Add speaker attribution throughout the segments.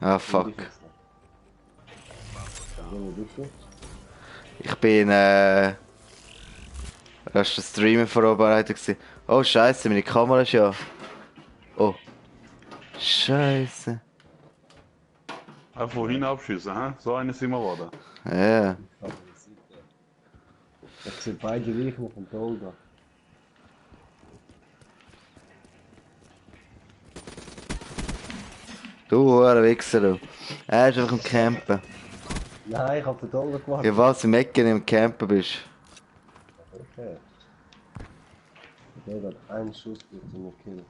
Speaker 1: Ah,
Speaker 2: Wo bist
Speaker 1: fuck.
Speaker 2: du jetzt noch? Wo bist du?
Speaker 1: Ich bin, das war der Streamer vorbereitet gewesen. Oh, Scheiße, meine Kamera ist ja. Oh, Scheiße.
Speaker 3: Einfach wohin abschießen, hä? So eine sind wir geworden.
Speaker 1: Ja.
Speaker 2: Auf der Seite. Ich sehe beide gleich noch vom Tolga.
Speaker 1: Du, hoher Wichser, du. Er ist einfach am Campen.
Speaker 2: Nein, ich hab den Tolga gemacht.
Speaker 1: Ja, was, im Ecken im Campen bist?
Speaker 2: Okay. Der hat einen Schuss für zum Kill.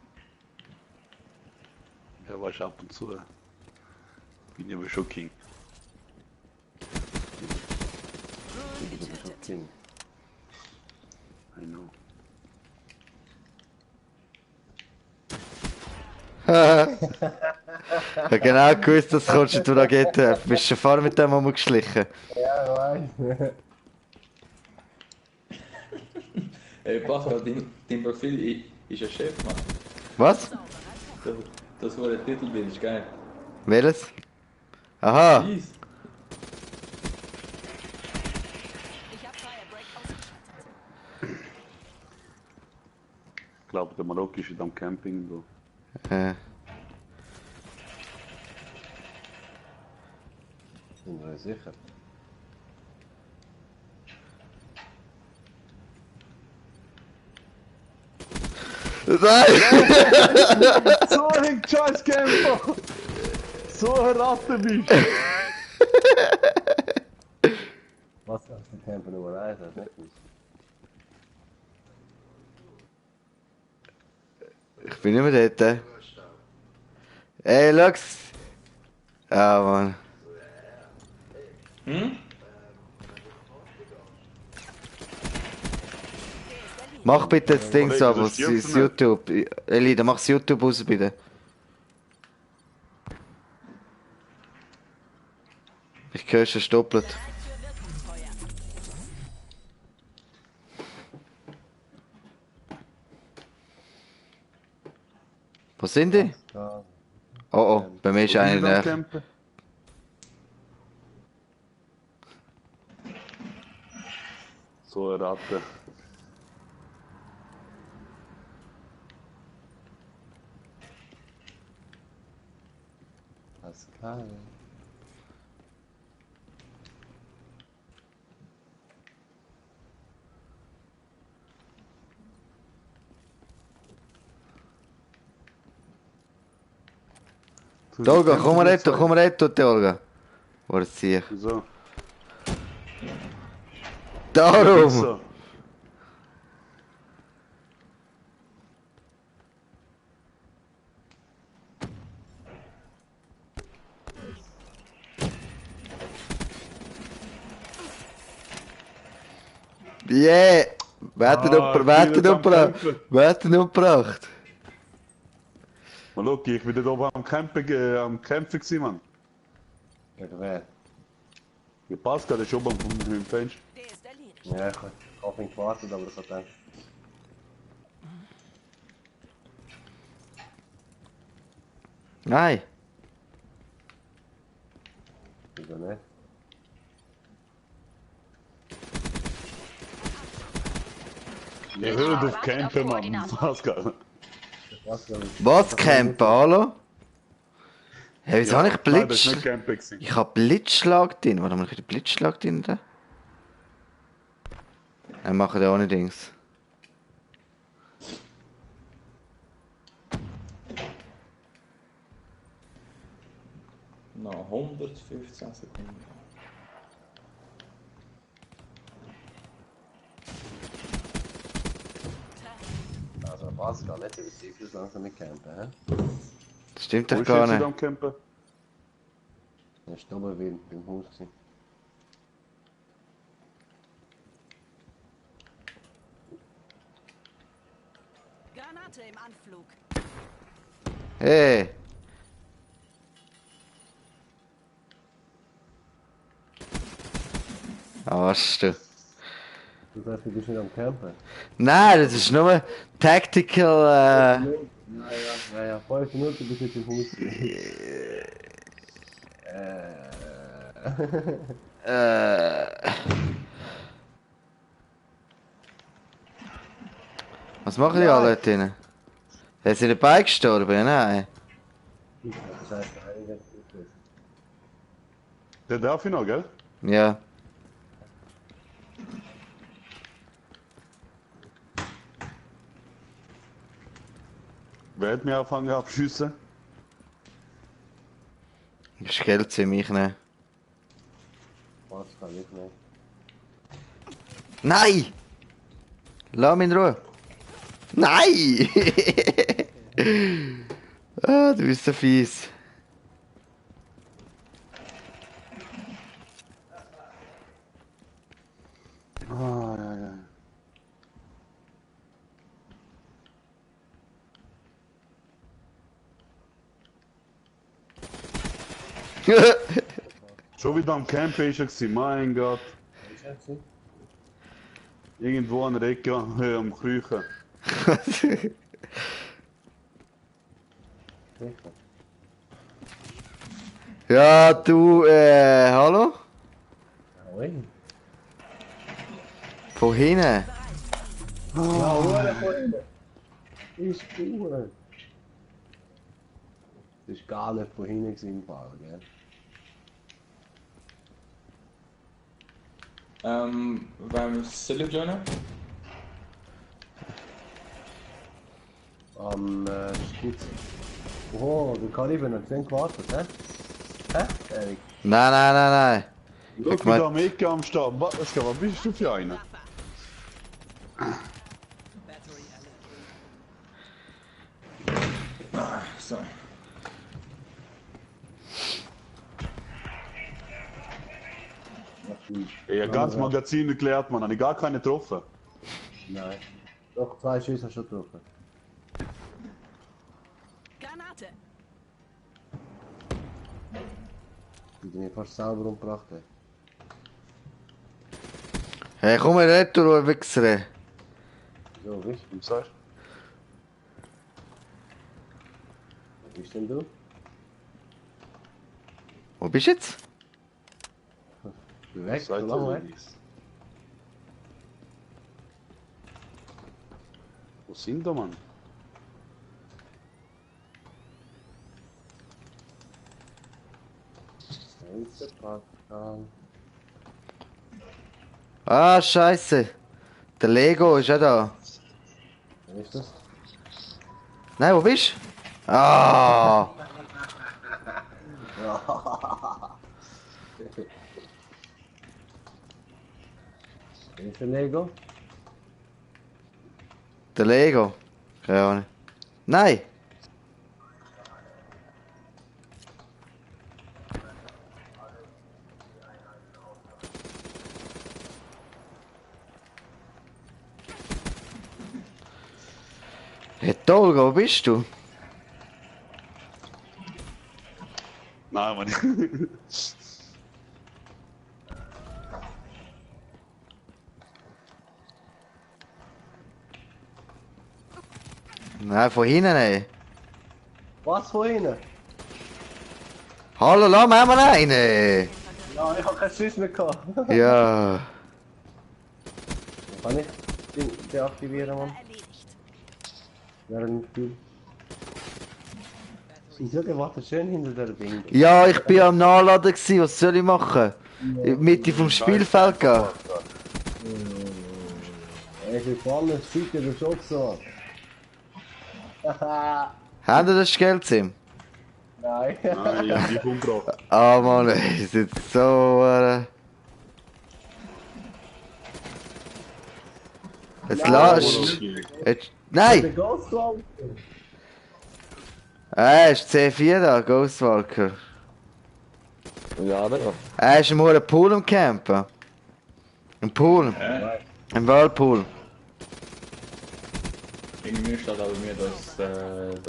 Speaker 3: Ja, weißt ab und zu. Bin ich aber schon King.
Speaker 2: Du bist aber schon King.
Speaker 3: I know.
Speaker 1: Ich hab genau gewusst, dass kommst und du da geht. Bist du schon vorher mit dem rumgeschlichen?
Speaker 2: Ja, ich weiß.
Speaker 4: Ey, Pascal, dein Profil ist ein Chef, Mann.
Speaker 1: Was?
Speaker 4: Das war der Titelbild, ist geil.
Speaker 1: Welches? Aha!
Speaker 4: Dies.
Speaker 5: Ich hab Firebreak ausgeschaltet.
Speaker 3: Ich glaube, der Marokko ist am Camping. Bro.
Speaker 2: Bin mir sicher.
Speaker 1: Nein!
Speaker 3: So ein scheiß Camper! So ein Ratte bist du!
Speaker 2: Was ist der Camper Nummer 1? Das ist nicht gut.
Speaker 1: Ich bin nicht mehr dort. Ey, schau's! Ah, Mann.
Speaker 4: Hm?
Speaker 1: Mach bitte das Ding so, aber
Speaker 3: das stirbt
Speaker 1: das
Speaker 3: nicht.
Speaker 1: YouTube. Eli, dann mach's YouTube raus, bitte. Ich höre schon doppelt.
Speaker 5: Bereit für Wirkungsfeuer.
Speaker 1: Wo sind die?
Speaker 2: Ja,
Speaker 1: Oh oh, bei mir ist
Speaker 3: Wo sind
Speaker 1: einer
Speaker 3: die am
Speaker 1: näher.
Speaker 3: Campen? So ein Ratte.
Speaker 2: Pascal.
Speaker 1: Tolga, komm retto, Tolga. Wo ist sie?
Speaker 3: So.
Speaker 1: Darum!
Speaker 3: So.
Speaker 1: Yeah! Wer hat den umgebracht?
Speaker 3: Campen.
Speaker 1: Wer hat den umgebracht?
Speaker 3: Marokko, ich bin da oben am Campen gewesen, Mann.
Speaker 2: Gegen wer?
Speaker 3: Der Pascal, der ist oben am Fenster.
Speaker 5: Der ist erledigt.
Speaker 2: Ja, ich hab auf ihn gewartet, aber das hat dann.
Speaker 1: Nein!
Speaker 2: Wieso nicht?
Speaker 3: Ihr hört auf Campen, Mann. Pascal.
Speaker 2: Pascal.
Speaker 1: Was, Camper, hallo? Hey, wieso habe ich
Speaker 3: Nein, das ist
Speaker 1: Blitz...
Speaker 3: nicht Campen gewesen.
Speaker 1: Ich hab Blitzschlag drin. Warte mal, ich den Blitzschlag drin da? Dann machen wir ohne Dings.
Speaker 4: Noch 115 Sekunden.
Speaker 2: Also Pascal, nicht übertrieben, das langsam mit Campen, hä?
Speaker 1: Das stimmt
Speaker 3: Wo
Speaker 1: doch
Speaker 3: ist
Speaker 1: gar
Speaker 3: jetzt
Speaker 1: nicht.
Speaker 3: am Campen?
Speaker 2: Er ist oben wie beim Haus gewesen.
Speaker 5: Granate im Anflug.
Speaker 1: Hey! Arsch, du.
Speaker 2: Du sagst, du bist nicht am Campen.
Speaker 1: Nein, das ist nur Tactical,
Speaker 2: Ja, 5 Minuten bis jetzt im Haus gewesen.
Speaker 1: Was machen die alle dort drinnen? Sind sie nicht beide gestorben? Ja, nein.
Speaker 2: Das heißt, einige ist
Speaker 3: Der darf ich noch, gell?
Speaker 1: Ja.
Speaker 3: Wer hat mich angefangen abschiessen?
Speaker 1: Das ist Geld für mich nehmen.
Speaker 2: was kann ich nicht.
Speaker 1: Nein! Lass mich in Ruhe. Nein! Ah, du bist so fies.
Speaker 3: Ah, ja, ja. Schon wieder am Campen ist er gewesen, mein Gott.
Speaker 2: Ist er gewesen?
Speaker 3: Irgendwo an der Ecke am Krüchen.
Speaker 2: Sicher.
Speaker 1: Ja, du, hallo?
Speaker 2: Ui.
Speaker 1: Von hinten.
Speaker 2: Ja, Hure von innen. Ist Hure. Das ist gar nicht von hinten gewesen im Fall, gell?
Speaker 4: Vem soll ich joinen?
Speaker 2: Am Spitz. Oh, der Kaliber hat gesehen gewartet, hä? Hä, Erik?
Speaker 1: Nein, nein, nein, nein.
Speaker 3: Schau
Speaker 1: Ich mein-
Speaker 3: wieder am Ecke am Start. Was bist du für einer?
Speaker 5: Battery allocated.
Speaker 4: So.
Speaker 3: Ey, ein ganzes Magazin geklärt, man. Habe ich gar keine getroffen.
Speaker 2: Nein. Doch, 2 Schüsse hast du schon getroffen.
Speaker 5: Granate.
Speaker 2: Die mich fast selber umgebracht haben.
Speaker 1: Hey, komm mal retour, Wichser.
Speaker 2: So, wisst
Speaker 3: Was sagst du?
Speaker 2: Wo bist denn du?
Speaker 1: Wo bist du jetzt?
Speaker 2: Du weg, so
Speaker 3: Seid
Speaker 2: lange
Speaker 3: ihr
Speaker 2: weg.
Speaker 3: Ladies? Wo sind da, Mann?
Speaker 1: Ah, scheiße. Der Lego ist auch da.
Speaker 2: Wer ist das?
Speaker 1: Nein, wo bist du? Ah!
Speaker 2: Wer ist der Lego?
Speaker 1: Der Lego. Keine Ahnung. Nein! Hey, Tolga, wo bist du?
Speaker 3: Nein, Mann.
Speaker 1: Nein, von hinten, ey.
Speaker 2: Was von ihnen?
Speaker 1: Hallo, lass mal einen.
Speaker 2: Ja, ich hab keinen Schuss mehr gehabt.
Speaker 1: Ja.
Speaker 2: Kann ich den deaktivieren, Mann?
Speaker 5: Erledigt.
Speaker 2: Während du. Wieso, der wartet schön hinter der Bingo.
Speaker 1: Ja, ich bin am Nachladen gewesen. Was soll ich machen? In die Mitte vom Spielfeld gehen.
Speaker 2: Ey, für Fallen, Seite der Schutzort. Haha.
Speaker 1: Haben ihr das Geld?
Speaker 2: Nein.
Speaker 3: Nein, ich hab dich umgebracht.
Speaker 1: Ah, Mann, ey, ist jetzt so. Jetzt lass. Jetzt.
Speaker 2: Der
Speaker 1: Nein!
Speaker 2: Ghostwalker.
Speaker 1: Ist C4 da, Ghostwalker.
Speaker 6: Ja, da.
Speaker 1: Ist im hohen Pool am Campen. Im Pool. Im Whirlpool.
Speaker 4: Irgendwie steht aber mir, dass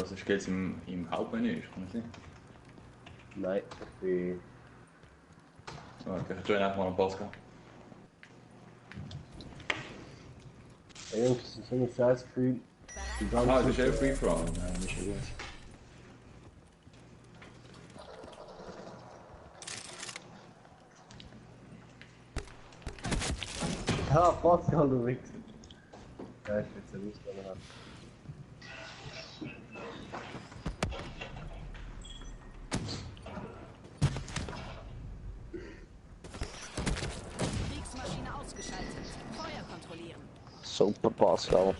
Speaker 4: das Geld im Hauptmenü ist. Kann das sein?
Speaker 2: Nein, ich bin.
Speaker 4: So, okay, ich join einfach mal einen Podcast.
Speaker 2: Ey, Jungs, das ist so ein scheiß Gefühl. Die ganze
Speaker 4: Ah, das ist ja Free for All. Ja, das ist ja gut.
Speaker 2: Ja, Pascal, du Wichser. Ja, ist jetzt ein Ausgang.
Speaker 5: Kriegsmaschine ausgeschaltet. Feuer kontrollieren.
Speaker 6: Super Pascal.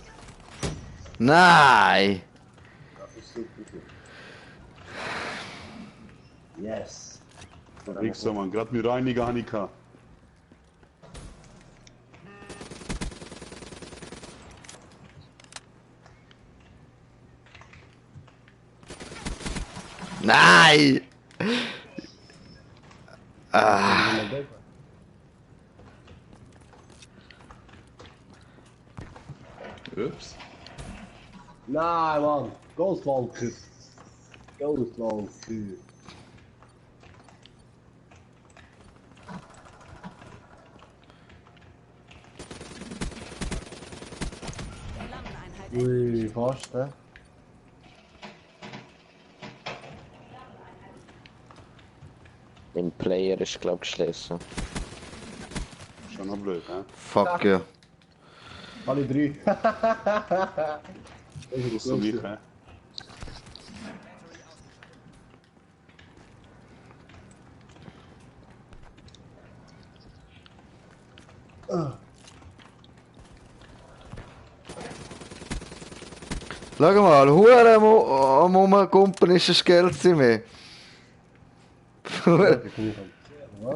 Speaker 1: Nein!
Speaker 2: Das ist super. Yes.
Speaker 3: Wichser, Mann. Gerade mit reiniger Hanika.
Speaker 1: Nein! Ah,
Speaker 4: Ups.
Speaker 2: Nein, Mann. Ghostwalker. Ghostwalker.
Speaker 5: Flammeneinheit
Speaker 2: Ui, fast, ne?
Speaker 6: Mein Player ist, glaub ich, geschlossen.
Speaker 3: Schon noch blöd, hä?
Speaker 1: fuck ja.
Speaker 2: Alle drei. Das ist
Speaker 3: So mich, hä?
Speaker 1: Schau mal, Hure am Rumkumpen ist das Geld mehr.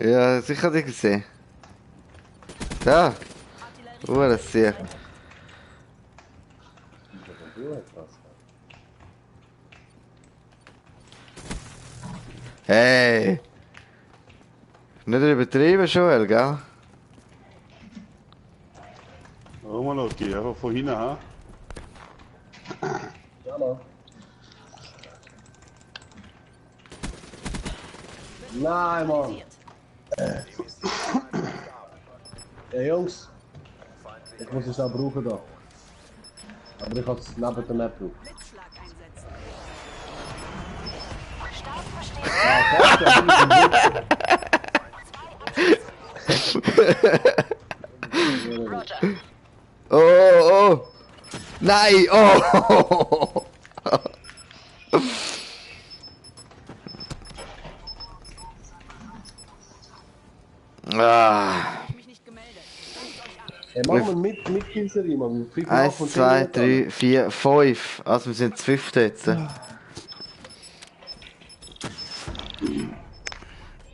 Speaker 1: Ja, sicher die gesehen. Da, Hure sehr. Hey! Nicht übertrieben, Joel, gell?
Speaker 3: Oh, mal okay, einfach von hinten, hä?
Speaker 2: Hallo. Nein, Mann. Ja, Jungs. Ich muss es auch brauchen da. Aber ich kann es neben der Map brauchen.
Speaker 5: Blitzschlag einsetzen.
Speaker 1: Oh, oh, oh! Nein! Oh! Ah.
Speaker 5: Ich mich nicht gemeldet. Ruft euch an.
Speaker 2: Hey, machen wir mit Kilserie, Mann.
Speaker 1: 1, 2, 3, 4, 5. Also wir sind zu 5 jetzt.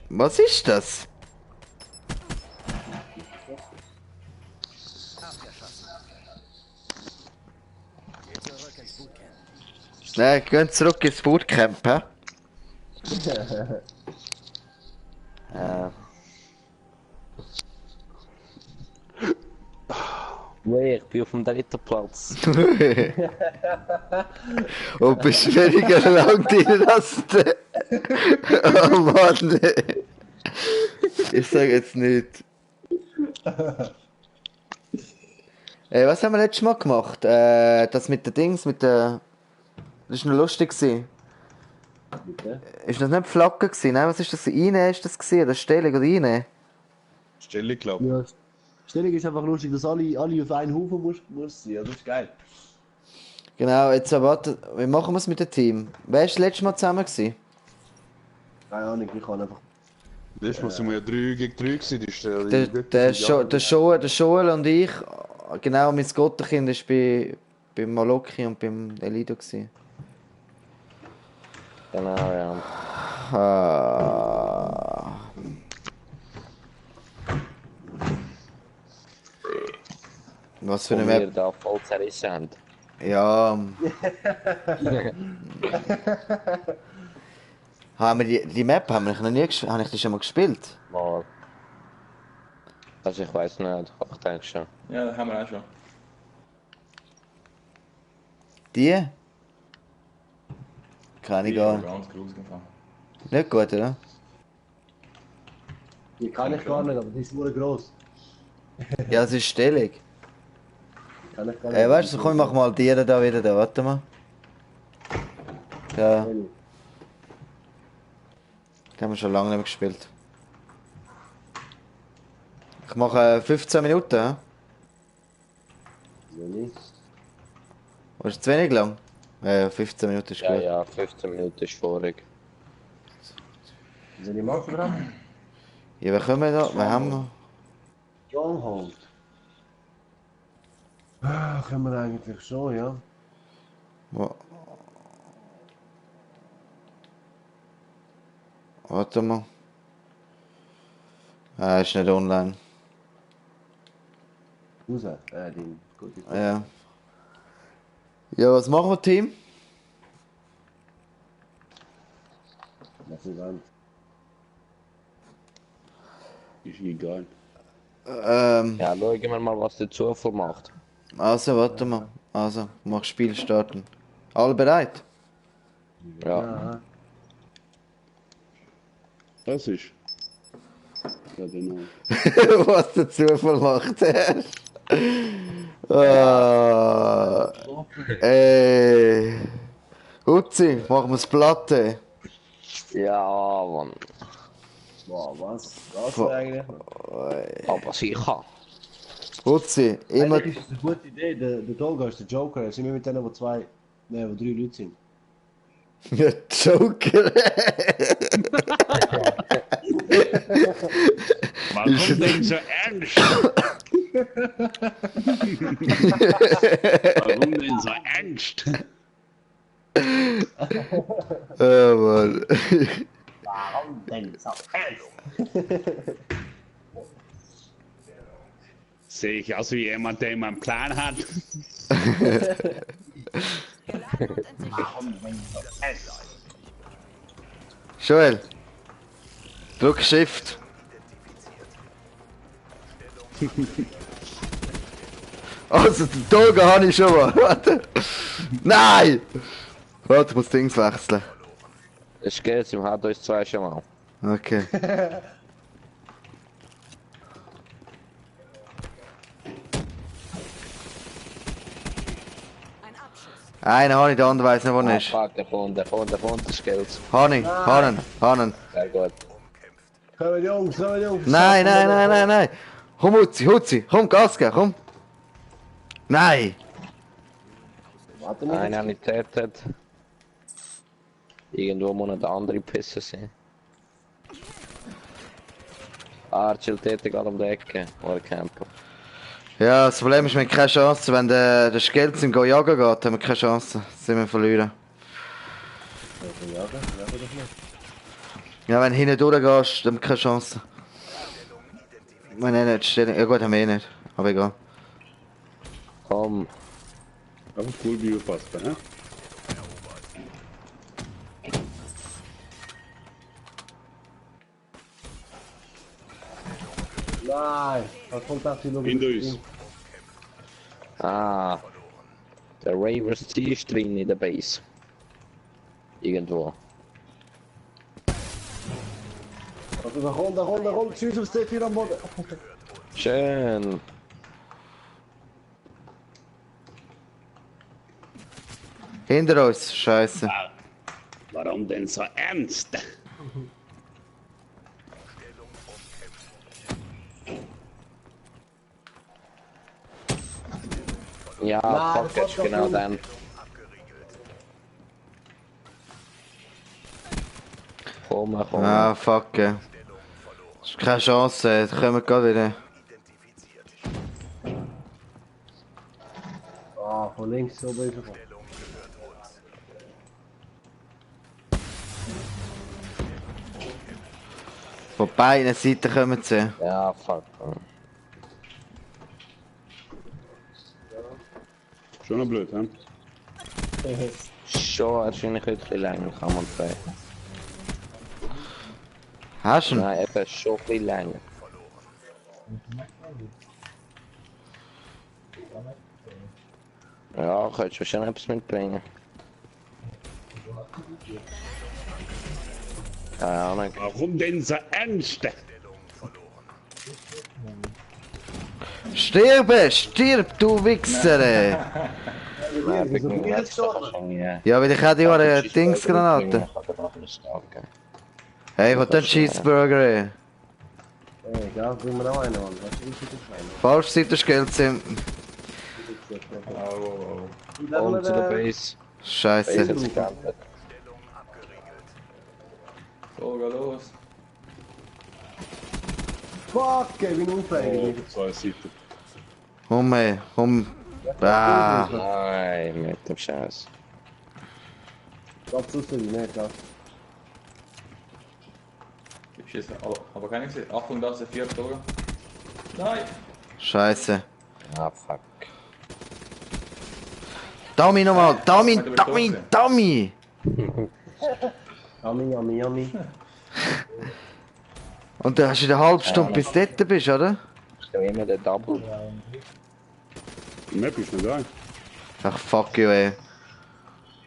Speaker 1: Was ist das? Nein, gehen zurück ins Bootcamp, hä?
Speaker 6: Nee, ich bin auf dem dritten Platz.
Speaker 1: Und bist weniger lang drin als der. Oh Mann. Ich sag jetzt nicht. Ey, was haben wir letztes Mal gemacht? Das mit den Dings, mit der. Das war noch lustig gewesen. Ist das nicht Flagge gewesen? Nein, was ist das? Einnehmen ist das gewesen? Oder Stellung oder Einnehmen?
Speaker 3: Stelle, glaub ich.
Speaker 2: Ja, Stellung ist einfach lustig, dass alle auf einen Haufen muss sein. Ja, das ist geil.
Speaker 1: Genau, jetzt warte, wie machen wir es mit dem Team? Wer war das letzte Mal zusammen gewesen?
Speaker 2: Keine Ahnung, ich kann einfach.
Speaker 3: Letztes Mal sind wir ja 3 gegen 3 gewesen, die Stelle.
Speaker 1: Der Joel und ich, genau, mein Gotterkind war beim Maloki und beim Elido gewesen.
Speaker 6: Genau, ja.
Speaker 1: Ah. Was für
Speaker 6: Wo
Speaker 1: eine
Speaker 6: wir
Speaker 1: Map?
Speaker 6: da voll zerrissen haben.
Speaker 1: Ja. Haben wir die Map haben wir noch nie gespielt? Habe ich die schon mal gespielt?
Speaker 6: Mal. Also ich weiß nicht, aber ich denke schon.
Speaker 4: Ja, das haben wir auch schon.
Speaker 1: Die? Keine
Speaker 4: Die ist aber
Speaker 1: Ahnung.
Speaker 4: ganz groß gefahren.
Speaker 1: Nicht gut, oder?
Speaker 2: Die kann ich gar nicht, aber die ist nur groß.
Speaker 1: Ja, es ist Stellung.
Speaker 2: Die kann ich gar nicht.
Speaker 1: Weißt du, komm, ich mach mal die da wieder da. Warte mal. Da. Die haben wir schon lange nicht mehr gespielt. Ich mache 15 Minuten. Hä?
Speaker 2: Wenn
Speaker 1: Was ist zu wenig lang? 15 Minuten ist
Speaker 6: Ja,
Speaker 1: gut.
Speaker 6: ja, 15 Minuten ist vorig.
Speaker 2: ich machen dran?
Speaker 1: Ja, wir kommen da. Wir haben wir.
Speaker 2: Stronghold. Ah, können wir eigentlich schon, ja?
Speaker 1: Wo- Warte mal. Ist nicht online.
Speaker 2: Raus. Ding. Gut, ist
Speaker 1: Ja. Ja, was machen wir, Team?
Speaker 2: das ist ein.
Speaker 3: Ist egal.
Speaker 6: Ja, schauen wir mal, was der Zufall macht.
Speaker 1: Also, warte mal. Also, mach Spiel starten. Alle bereit?
Speaker 6: Ja.
Speaker 3: Das ist. Ja, genau.
Speaker 1: Was der Zufall macht. Ah, ey. Uzi, machen wir's Platte.
Speaker 6: Ja, Mann.
Speaker 2: Boah, was? Was
Speaker 1: Boah.
Speaker 2: eigentlich?
Speaker 6: Aber sicher.
Speaker 1: Uzi, immer.
Speaker 2: Eigentlich ist es eine gute Idee. Der Tolga ist der Joker. Sind wir mit denen, wo zwei, ne, wo 3 Leute sind.
Speaker 1: Ja, Joker.
Speaker 3: Warum denn so ernst? Warum denn so ernst?
Speaker 1: Mann.
Speaker 2: Warum denn so
Speaker 3: Sehe ich aus wie jemand, der immer einen Plan hat?
Speaker 5: Geladen und entsichert.
Speaker 1: Joel. Drück Shift. Also, den Toga habe ich schon mal. Warte. Nein! Warte, ich muss Dings wechseln.
Speaker 6: Es geht, im hat uns zwei schon mal.
Speaker 1: Okay.
Speaker 5: Ein Abschuss.
Speaker 1: Einen habe ich, der andere weiss nicht, wo er ist.
Speaker 6: Fuck, der kommt, das gilt.
Speaker 1: Hanen.
Speaker 6: Sehr gut.
Speaker 2: Kommen Jungs, kommen Jungs.
Speaker 1: Nein. Komm, Hutzi, komm, Gas geben, komm. Nein!
Speaker 2: Warte
Speaker 6: Nein,
Speaker 2: mal.
Speaker 6: habe nicht getötet. Irgendwo muss noch der andere Pisser sein. Archel tätig gerade um die Ecke, oder Camper.
Speaker 1: Ja, das Problem ist, wir haben keine Chance. Wenn der Skelz in jagen geht, haben wir keine Chance. Sind wir verlieren. Ja, wenn du hinten durchgehst, dann haben wir keine Chance. Wenn er nicht steht. Ja gut, haben wir eh nicht. Aber egal.
Speaker 6: Komm,
Speaker 3: Aber cool, wie passt, ne?
Speaker 2: Nein, was kommt das hier noch?
Speaker 3: Hinter uns.
Speaker 6: der Ravers T ist drin in der Base. Irgendwo.
Speaker 2: Also da kommt, schieß aufs D4 am Boden.
Speaker 6: Schön.
Speaker 1: Hinter uns, Scheiße.
Speaker 3: Warum denn so ernst?
Speaker 6: Ja,
Speaker 2: Nein,
Speaker 6: fuck,
Speaker 2: das
Speaker 6: jetzt
Speaker 2: war
Speaker 6: genau
Speaker 2: doch
Speaker 6: dann. Komm.
Speaker 1: Ah, fuck. Das ist keine Chance, da kommen wir gerade wieder.
Speaker 2: Ah, von links so böse gekommen.
Speaker 1: Von beiden Seiten kommen sie.
Speaker 6: Ja, fuck.
Speaker 3: Schon noch blöd, hä?
Speaker 6: Schon wahrscheinlich ein bisschen länger, kann man sagen.
Speaker 1: Hast du ihn?
Speaker 6: Nein, eben schon ein bisschen länger. Ja, könntest du schon etwas mitbringen. Ja, nicht.
Speaker 3: Warum denn so ernst?
Speaker 1: Stirb, du Wichser!
Speaker 6: Nein,
Speaker 2: wieso bin ich jetzt gestorben?
Speaker 6: wahrscheinlich.
Speaker 1: Ja, weil ich hätte ja eine Dingsgranate. Hey, was denn Cheeseburger, ey?
Speaker 2: Ey, da bringen wir noch einen an. Was ist das kleine?
Speaker 1: Falsch Seite Geld sind.
Speaker 4: Oh.
Speaker 6: Und zu der Base.
Speaker 1: Scheiße.
Speaker 6: Base hat sich geändert.
Speaker 4: So, geh los.
Speaker 2: Fuck, ich bin unfähig.
Speaker 3: Oh, zwei Seiten.
Speaker 1: Komm, ey, komm. Ah.
Speaker 6: Nein, mit dem Scheiß.
Speaker 2: Ganz raus, nicht, ja.
Speaker 4: Ich schieße, aber keine gesehen. Achtung, da ist der 4 Tore. Nein!
Speaker 1: Scheiße.
Speaker 6: Ah, fuck.
Speaker 1: Dummy nochmal, Dummy,
Speaker 4: Hat er
Speaker 1: Dummy,
Speaker 4: geschossen?
Speaker 1: Dummy.
Speaker 2: Yummy.
Speaker 1: Und dann hast du in einer halben Stunde bis dort bist, oder?
Speaker 6: Ist ja immer der Double.
Speaker 3: Die Map ist nicht geil.
Speaker 1: Ach, fuck you, ey.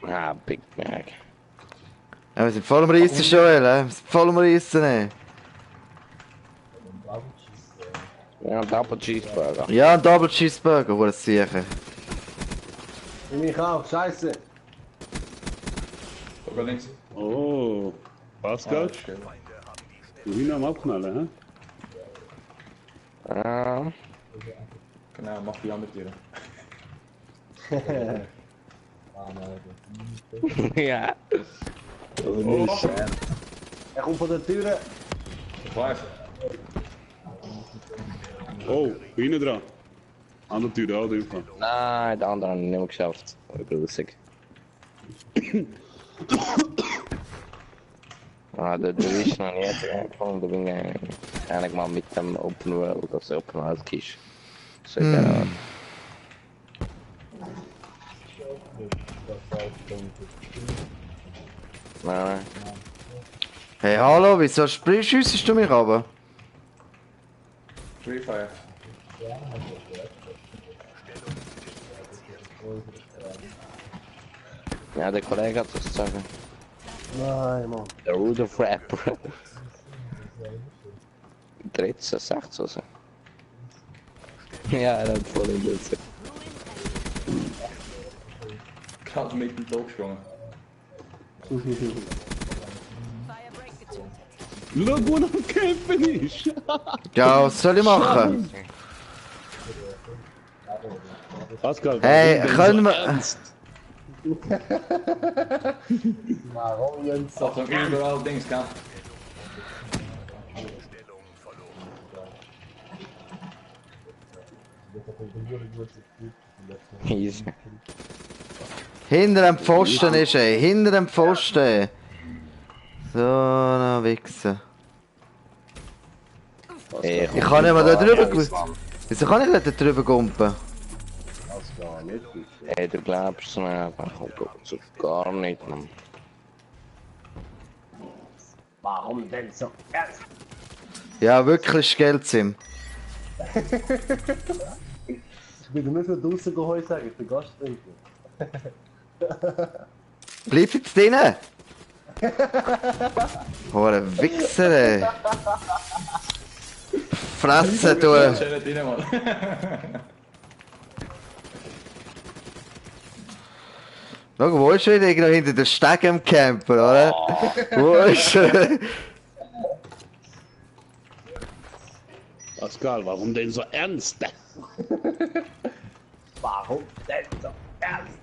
Speaker 6: Ah, Big Mac.
Speaker 1: Ja, wir sind voll am Reissen, Joel, wir sind voll am Reissen, ey.
Speaker 6: Ja, Double Cheeseburger.
Speaker 1: Ja, ein Double Cheeseburger, wo das sicher.
Speaker 2: Ich mich auch, scheiße.
Speaker 4: Sogar links.
Speaker 3: Oh, Pascal,
Speaker 4: das ist geil.
Speaker 3: du hin am Abknallen, hä?
Speaker 6: Ah,
Speaker 4: Genau, mach die andere Tür.
Speaker 6: ja.
Speaker 3: Oh,
Speaker 2: Er kommt von der Tür.
Speaker 4: Ich weiß.
Speaker 3: oh, hinten dran. An der Tür, auch drüber.
Speaker 6: Nein, der andere hat nicht mehr geschafft. Überlüssig. Ah, der ist noch nicht angefangen. Da bin ich eigentlich mal mit dem Open World, also Open World Kisch. So in der Art. Nein,
Speaker 1: Hey, hallo, wieso schiessest du mich runter?
Speaker 4: Free Fire.
Speaker 6: ja, der Kollege hat das zu sagen.
Speaker 2: Nein, Mann.
Speaker 6: Der Root of Rapper. 13, 16 so. Ja, er hat voll in der Zeit.
Speaker 4: Gerade mit dem Tod gesprungen.
Speaker 5: Firebreak getötet.
Speaker 3: Schau, wo er am Kämpfen ist!
Speaker 1: Ja, was soll ich machen?
Speaker 3: Pascal,
Speaker 1: Hey,
Speaker 3: warum denn
Speaker 1: können
Speaker 3: so
Speaker 1: wir-
Speaker 3: ernst?
Speaker 2: Warum Jens?
Speaker 4: Achtung, überall Dings, gell?
Speaker 6: Easy.
Speaker 1: Hinter dem Pfosten ist er, hinter dem Pfosten. So, na Wichser.
Speaker 6: Ey,
Speaker 1: Ich kann nicht mal da drüber. Wieso kann ich nicht da drüber gumpen?
Speaker 2: Das gar nicht.
Speaker 6: Ey, du glaubst mir einfach so gar nicht, Mann.
Speaker 2: Warum denn so ernst?
Speaker 1: Ja, wirklich Geldzim.
Speaker 2: Ich will nur für draußen gehen heute sagen, ich bin Gast trinken.
Speaker 1: Bleib jetzt drinnen! Oh, ein Wichser, ey. Fresse, du!
Speaker 4: Schön nicht rein, Mann.
Speaker 1: Schau, wo ist er? Irgendwo hinter der Stege im Camper, oder? Wo ist er?
Speaker 3: Pascal, warum denn so ernst?
Speaker 2: Warum denn so ernst?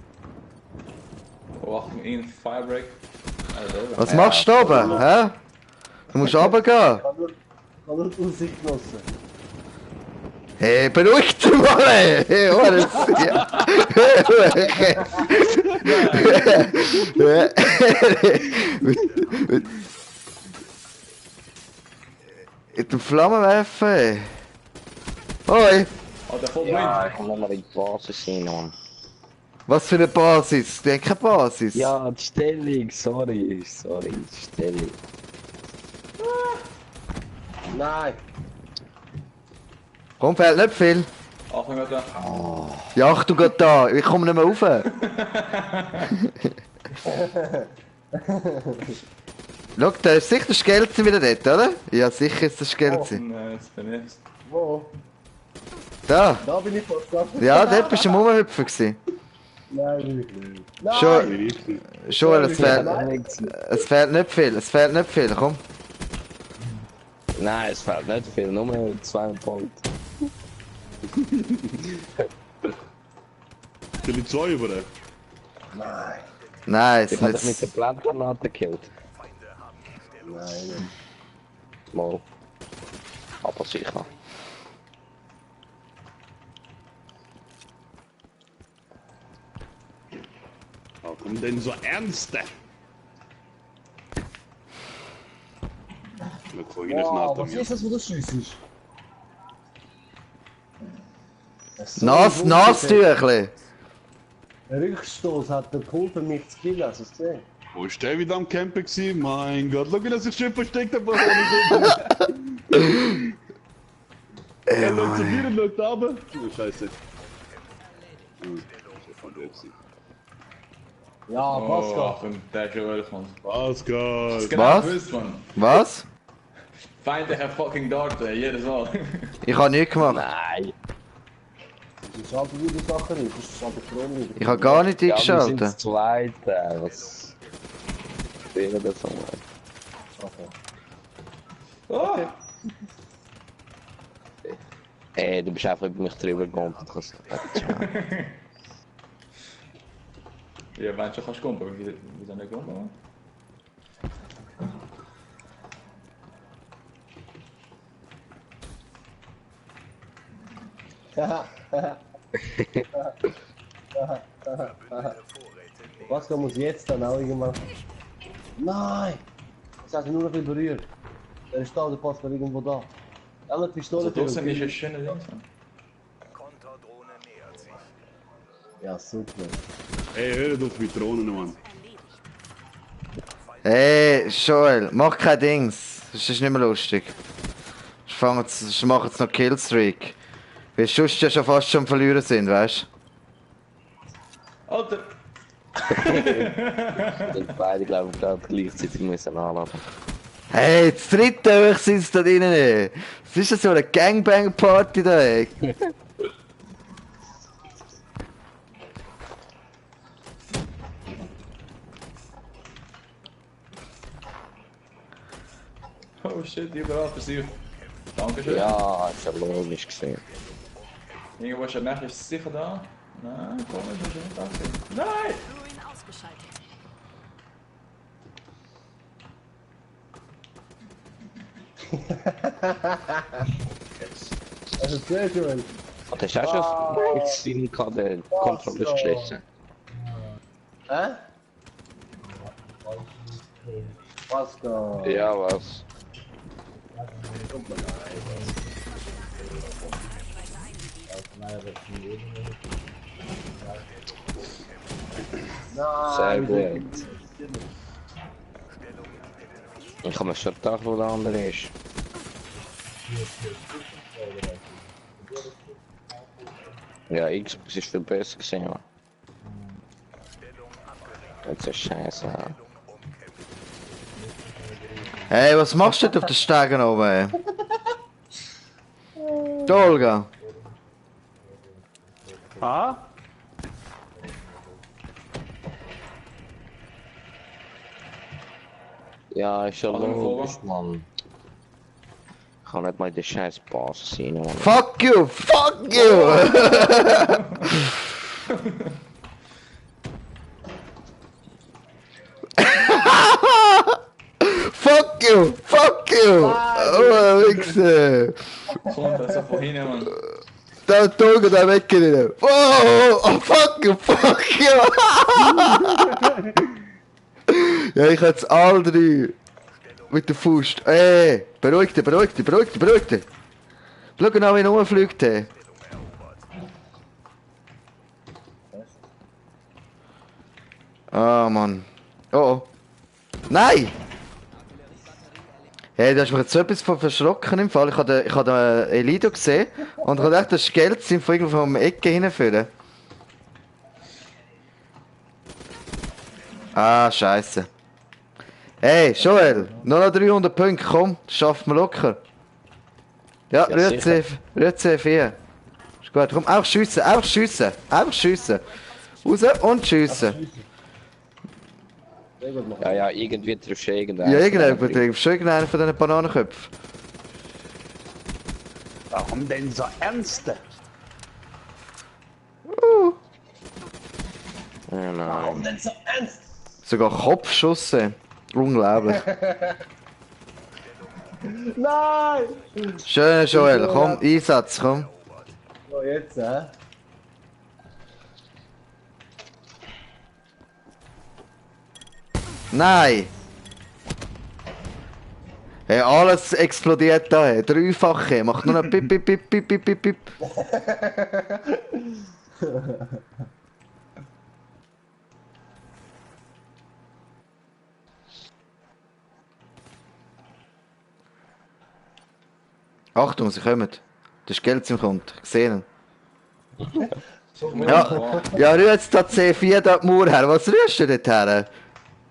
Speaker 4: Oh, Achtung, in Firebreak. Also,
Speaker 1: Was machst du da oben, hä? Du musst runtergehen.
Speaker 2: Kann nur die Aussicht genossen.
Speaker 1: Hey, beruhig dich mal, ey! Hey, was mit dem Flammenwerfer, ey! Hoi!
Speaker 4: oh, der voll
Speaker 6: Ja,
Speaker 4: blind.
Speaker 6: ich komm nochmal in die Basis rein, Mann.
Speaker 1: Was für eine Basis? Die haben keine Basis.
Speaker 6: Ja, die Stellung, sorry, die Stellung.
Speaker 2: Nein.
Speaker 1: Komm, fehlt nicht viel.
Speaker 4: Achtung, Alter.
Speaker 1: Ja, Achtung, geht da. Ich komme nicht mehr rauf. Schau, da ist sicher das Geldzim wieder dort, oder? Ja, sicher ist das Geldzim.
Speaker 4: Jetzt bin ich.
Speaker 2: Wo?
Speaker 1: Da.
Speaker 2: Da bin ich fast dran.
Speaker 1: Ja, dort bist du am Rumhüpfen gewesen.
Speaker 2: Nein, bin ich nicht. Nein!
Speaker 1: Schon, schon, es fehlt nicht viel, es fehlt nicht viel, komm.
Speaker 6: Nein, es fehlt nicht viel, nur 2 Punkte.
Speaker 3: Sind die zwei über?
Speaker 2: Nein.
Speaker 1: Nice,
Speaker 6: Ich hab dich mit
Speaker 1: nicht.
Speaker 6: der Blendgranate gekillt.
Speaker 2: Nein.
Speaker 6: Mal. Aber sicher.
Speaker 3: Warum denn so ernst?
Speaker 2: Wow, was ist das, wo du schiessest?
Speaker 1: Nasstüchli.
Speaker 2: Der Rückstoß hat den geholfen, mich zu killen, hast du es gesehen?
Speaker 3: Wo ist der wieder am Campen gewesen? Mein Gott, schau, dass ich schön versteckt habe. Er läuft zu mir und läuft runter. Oh, scheiße.
Speaker 2: Ja, Pascal.
Speaker 4: Oh, der ist schon ehrlich, Mann.
Speaker 3: Pascal.
Speaker 4: Genau
Speaker 1: Was?
Speaker 4: gewusst, Mann.
Speaker 1: Was?
Speaker 4: Feindlicher fucking Dart, jedes Mal.
Speaker 1: Ich habe nichts gemacht.
Speaker 6: Nein.
Speaker 2: Das ist halt wie die Sache ist, das ist halt der Grund.
Speaker 1: Ich habe gar nicht
Speaker 6: Ja, wir sind
Speaker 1: eingeschaltet.
Speaker 6: das Zweite. Was wäre das einmal?
Speaker 2: Okay.
Speaker 6: Ey, du bist einfach über mich drüber gegangen. Du kannst
Speaker 4: Ja, wenn du kannst kommen, aber wie soll der kommen?
Speaker 2: Pascal muss jetzt dann auch irgendwann. Nein! Das hat ihn nur noch viel berührt. Der ist da, der Pascal irgendwo da. Alle Pistole.
Speaker 4: Also draußen ist ein schöner Ding.
Speaker 2: Ja, super.
Speaker 3: Ey, hör doch mit Drohnen, Mann.
Speaker 1: Hey, Joel, mach kein Dings. Das ist nicht mehr lustig. Ich mache jetzt noch Killstreak. Weil sonst ja schon fast schon verlieren sind, weißt
Speaker 4: Alter!
Speaker 6: Und beide, glaube ich, gerade gleichzeitig müssen anladen.
Speaker 1: du? Hey, das dritte Euch sind da drinnen. Was ist das so eine Gangbang-Party da? Ey?
Speaker 4: Oh shit, überall passiert. Dankeschön.
Speaker 6: Ja, ist ja logisch gesehen.
Speaker 4: Irgendwo ist der Mech ist sicher da. Nein, komm, ich muss nicht da sein. Nein!
Speaker 5: Ruin ausgeschaltet.
Speaker 2: Das ist sehr schön.
Speaker 6: Und hast du auch schon mit Steam gerade Kontrolle geschlossen?
Speaker 2: Hä? Pascal.
Speaker 6: Ja, was? Sehr
Speaker 2: Nein,
Speaker 6: gut. Ich habe mir schon gedacht, wo der andere ist. Ja, Xbox ist viel besser gesehen. Jetzt ist scheiße.
Speaker 1: Hey, was machst du denn auf den Stegen oben? Ey? Da, Olga.
Speaker 3: Ah?
Speaker 6: Ja, ist ja
Speaker 4: Alle
Speaker 6: logisch, Mann. Ich kann nicht mal in den scheiß Basis rein, Mann.
Speaker 1: Fuck you! Fuck you! Fuck you! Fuck you! Oh, Wichse!
Speaker 4: Kommt das so von hinten, Mann.
Speaker 1: Da ist Olga da weggegangen. Oh, fuck you! Fuck you! Ja, ich hatte alle drei mit der Faust. Ey, beruhig dich, beruhig dich, beruhig dich, beruhig dich. Schau genau, wie er rumfliegt. Hey. Ah, Mann. Oh, oh. Nein! Hey, da hast mich jetzt so etwas von verschrocken im Fall. Ich habe den Elido gesehen und ich habe gedacht, das ist Geld sind von irgendwo um die Ecke hinführen. Ah, scheiße. Hey, Joel, nur noch 300 Punkte, komm, das schaffen wir locker. Ja,
Speaker 6: Ja,
Speaker 1: Rütze 4. Ist gut, komm, auch schiessen, auch schiessen, auch schiessen. Raus und schiessen.
Speaker 2: Sehr gut machen.
Speaker 6: Ja, ja, irgendwie triffst du irgendeinen.
Speaker 1: Ja, irgendeiner, schon irgendeiner von diesen Bananenköpfen.
Speaker 3: Warum denn so ernst?
Speaker 6: Ja, nein.
Speaker 2: Denn so ernst?
Speaker 1: Sogar Kopfschuss. Unglaublich.
Speaker 2: Nein!
Speaker 1: Schön, Joel. Komm, Einsatz, komm.
Speaker 2: So, jetzt, hä?
Speaker 1: Nein! Hey, alles explodiert da, hey. Dreifache. Macht nur noch pip, pip, pip, pip, pip, pip, pip. Achtung, sie kommen. Das ist Geld im Konto. Ich sehe ihn. Ja, ja, rühr jetzt da C4 da die Mauer her. Was rührst du dort her?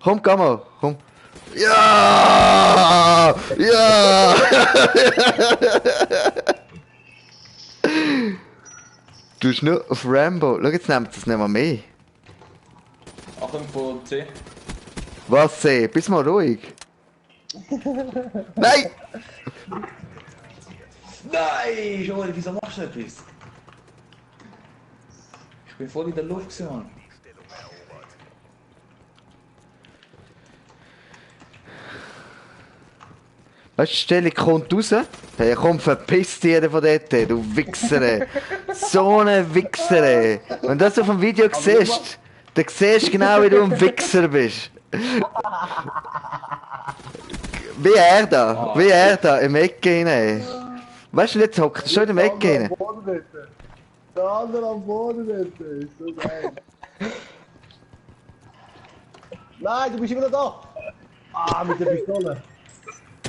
Speaker 1: Komm, geh mal, komm. Ja! Ja! Du bist nur auf Rambo. Schau, jetzt nimmt es nicht mal mehr.
Speaker 4: Achtung von C.
Speaker 1: Was C? Bist mal ruhig. Nein!
Speaker 4: Nein, Joel, wieso machst du etwas? Ich bin voll in der Luft gewesen, Mann.
Speaker 1: Weißt du, die Stellung kommt raus. Hey, komm, verpiss dich von dort, du Wichser. So ein Wichser. Wenn du das auf dem Video siehst, dann siehst du genau, wie du ein Wichser bist. Wie er da, im Ecke hinein. Weißt du, jetzt hockt er schon im Ecke hinein.
Speaker 2: Der andere am Boden, dort. Ist so geil. Nein, du bist immer noch da! Ah, mit der Pistole.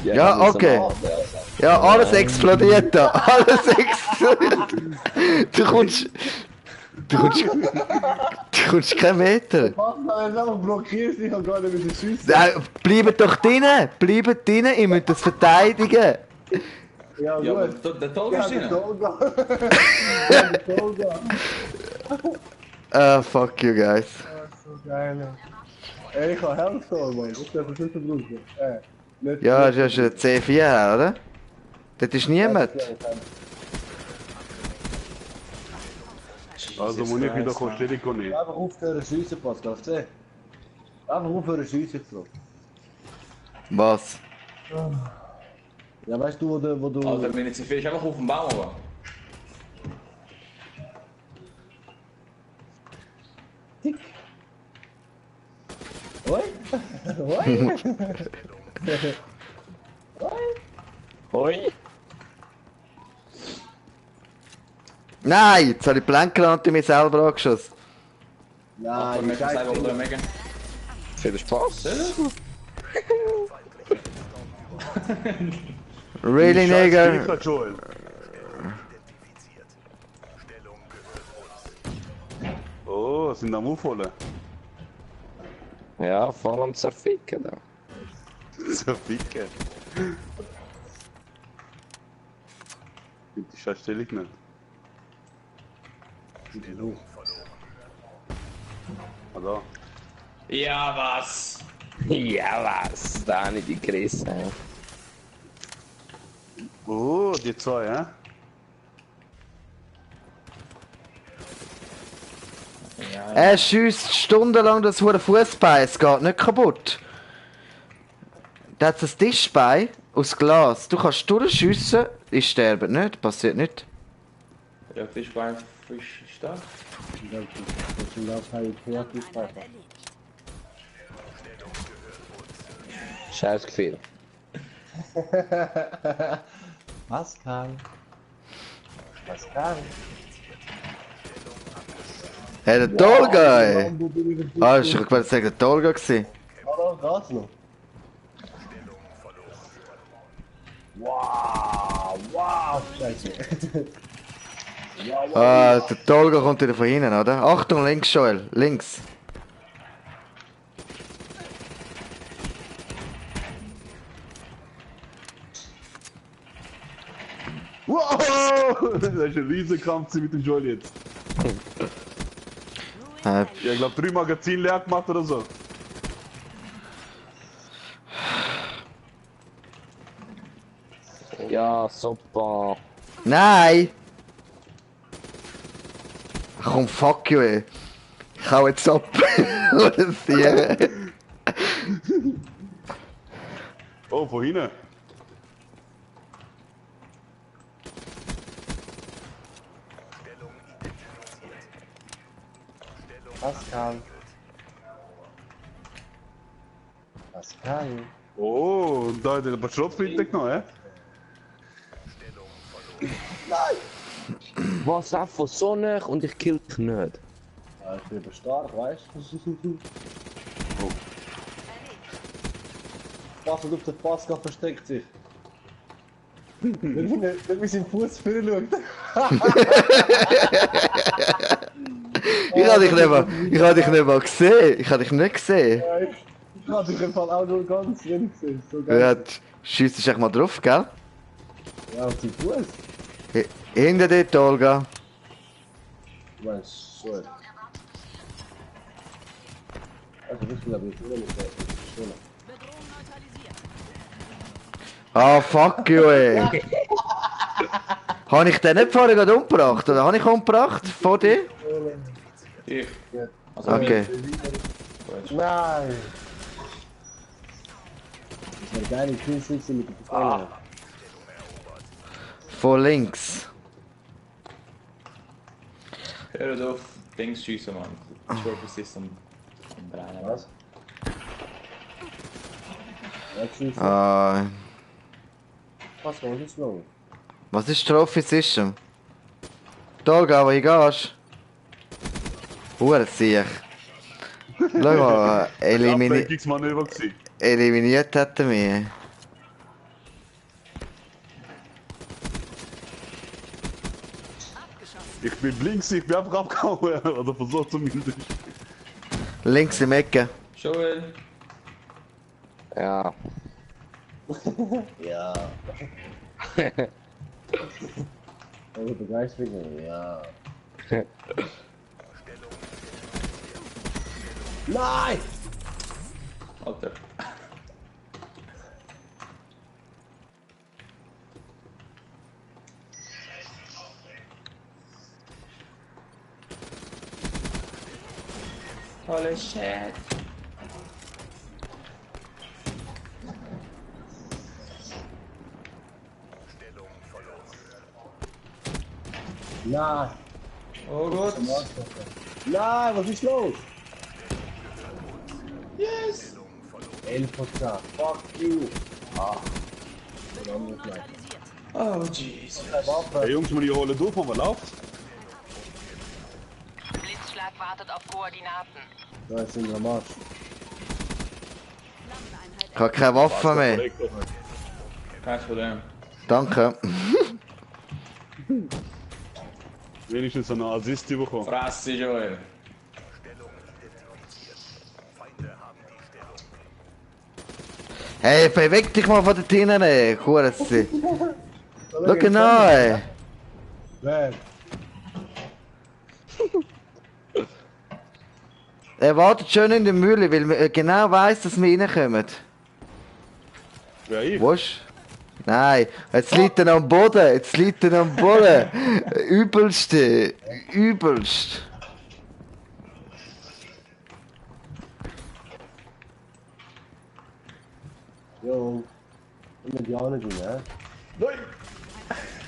Speaker 1: Ja, okay. Ja, alles explodiert da. Alles explodiert. Du kommst keinen Meter.
Speaker 2: Was? Wenn du einfach blockierst, ich kann gar nicht mehr schiessen.
Speaker 1: Bleibt doch drinnen. Bleibt drinnen, ihr müsst das verteidigen.
Speaker 2: Ja,
Speaker 4: Ja, aber
Speaker 2: gut.
Speaker 4: der Tod ist
Speaker 2: der
Speaker 4: drin.
Speaker 2: Tolga. Ja, der Tolga.
Speaker 1: Ah, fuck you guys.
Speaker 2: So geil. Ey, ich hab Hellstorm, Mann. Ich darf das nicht brauchen. Nicht
Speaker 1: Ja, das ist ein C4, oder? Dort ist niemand.
Speaker 3: Also muss ich wieder Stellung nehmen.
Speaker 2: Einfach aufhören schiessen, Pascal. Sieh. Einfach aufhören schiessen, Bro.
Speaker 1: Was?
Speaker 2: Ja, weißt du, wo du...
Speaker 4: Alter, meine C4 ist einfach auf dem Baum, aber.
Speaker 2: Oi? Oi?
Speaker 6: Hoi.
Speaker 1: Nein, jetzt habe ich die Blankgranate mir selber angeschossen.
Speaker 2: Nein,
Speaker 4: Achtung,
Speaker 2: die
Speaker 4: Megan, sei
Speaker 2: Scheiße.
Speaker 4: oder Megan.
Speaker 6: Viel Spaß.
Speaker 1: Really, nigger?
Speaker 3: Sticker, Joel. Oh, sind am Aufholen.
Speaker 6: Ja, voll am Zerficken da.
Speaker 3: So ficke. Die scheiß Stellung nicht. Ah, da.
Speaker 4: Ja, was?
Speaker 6: Ja, was? Da habe ich die gerissen.
Speaker 3: Oh, die zwei, hä?
Speaker 4: Ja,
Speaker 1: Er schießt stundenlang das hure Fußbein, es geht nicht kaputt. Der hat ein Tischbein aus Glas. Du kannst durchschiessen, ich sterbe nicht, passiert nicht.
Speaker 4: ja, Fischbein frisch stark.
Speaker 2: Das sind auch keine Kreativsprache.
Speaker 6: Scheiß Gefühl.
Speaker 2: Pascal. Pascal.
Speaker 1: Hey, der Tolga, ey! Ah, ich wollte sagen, der Tolga gewesen.
Speaker 2: Hallo, geht's noch? Wow, wow, scheiße.
Speaker 1: Ah, der Tolga kommt wieder von hinten, oder? Achtung, links, Joel, links.
Speaker 3: Wow! Das ist ein riesen Kampf mit dem Joel jetzt.
Speaker 1: Äh,
Speaker 3: Ja, ich glaube 3 Magazine leer gemacht oder so.
Speaker 6: Ja, super.
Speaker 1: Nein! Ach komm, fuck you, ey. Ich hau jetzt ab. Oder sie.
Speaker 3: Oh, von hinten.
Speaker 2: Pascal. Pascal.
Speaker 3: Oh, da hat er ein paar Schrotflinte genommen,
Speaker 6: Was einfach so nah und ich kill dich nicht.
Speaker 2: Ja, ich bin aber stark, weißt du? Pass auf, der Pascal versteckt sich. Wenn wir seinen Fuß vorne schaut.
Speaker 1: Ich hab dich nicht mal gesehen. Ich hab dich nicht gesehen.
Speaker 2: Ich habe dich im Fall auch nur ganz wenig gesehen. So ganz.
Speaker 1: Ja, schießt dich echt mal drauf, gell?
Speaker 2: Ja, auf den Fuß.
Speaker 1: Hinter dir, Olga.
Speaker 2: Du meinst, so. Also, ich bin aber jetzt immer nicht der Schöne.
Speaker 5: Bedrohung neutralisiert.
Speaker 1: Ah, fuck you, ey. Habe ich den nicht vorher gerade umgebracht? Oder habe ich umgebracht? Vor dir?
Speaker 4: Ich. Also,
Speaker 1: Okay.
Speaker 2: Nein! Das wäre geil, ich bin sitzen mit den Pfeilen.
Speaker 1: Von links.
Speaker 4: hör auf, Dings schiessen, Mann. Trophy System im Brennen.
Speaker 2: Was? Ja, tschüss.
Speaker 1: Ah,
Speaker 2: Was ist los?
Speaker 1: was ist Trophy System? Olga, wo ich gehst? Siech. Schau mal,
Speaker 3: Ablenkungsmanöver gewesen.
Speaker 1: eliminiert hat er mich.
Speaker 3: Ich bin links, ich bin einfach abgehauen. Oder versucht zumindest.
Speaker 1: Links im Ecke.
Speaker 4: Joel.
Speaker 6: Ja.
Speaker 2: Ja. Also Begeisterung, ja. Nein!
Speaker 4: Alter. Holy shit.
Speaker 2: Nein!
Speaker 4: Oh Gott.
Speaker 2: Nein, was ist los?
Speaker 4: Yes.
Speaker 2: 11%. Fuck you! Ah.
Speaker 5: Bedrohung neutralisiert.
Speaker 4: Oh Jesus.
Speaker 2: Waffe.
Speaker 3: Hey Jungs, wir holen durch, was läuft.
Speaker 7: Blitzschlag wartet auf Koordinaten.
Speaker 2: Da sind wir am Arsch.
Speaker 1: Ich habe keine Waffe mehr.
Speaker 4: Kein Problem.
Speaker 1: Danke.
Speaker 3: Wenigstens einen Assist bekommen.
Speaker 4: Fresse, Joel.
Speaker 1: Hey, beweg dich mal von der Tinnen, ey. Kurzi. Schau genau, ey.
Speaker 2: Wer?
Speaker 1: Er wartet schön in der Mühle, weil er genau weiss, dass wir reinkommen.
Speaker 3: Wer ich?
Speaker 1: Wo ist? Nein, jetzt liegt er am Boden. Jetzt liegt er am Boden. Übelste. Übelst.
Speaker 2: Jo. Immer die Ahne gehen, ne?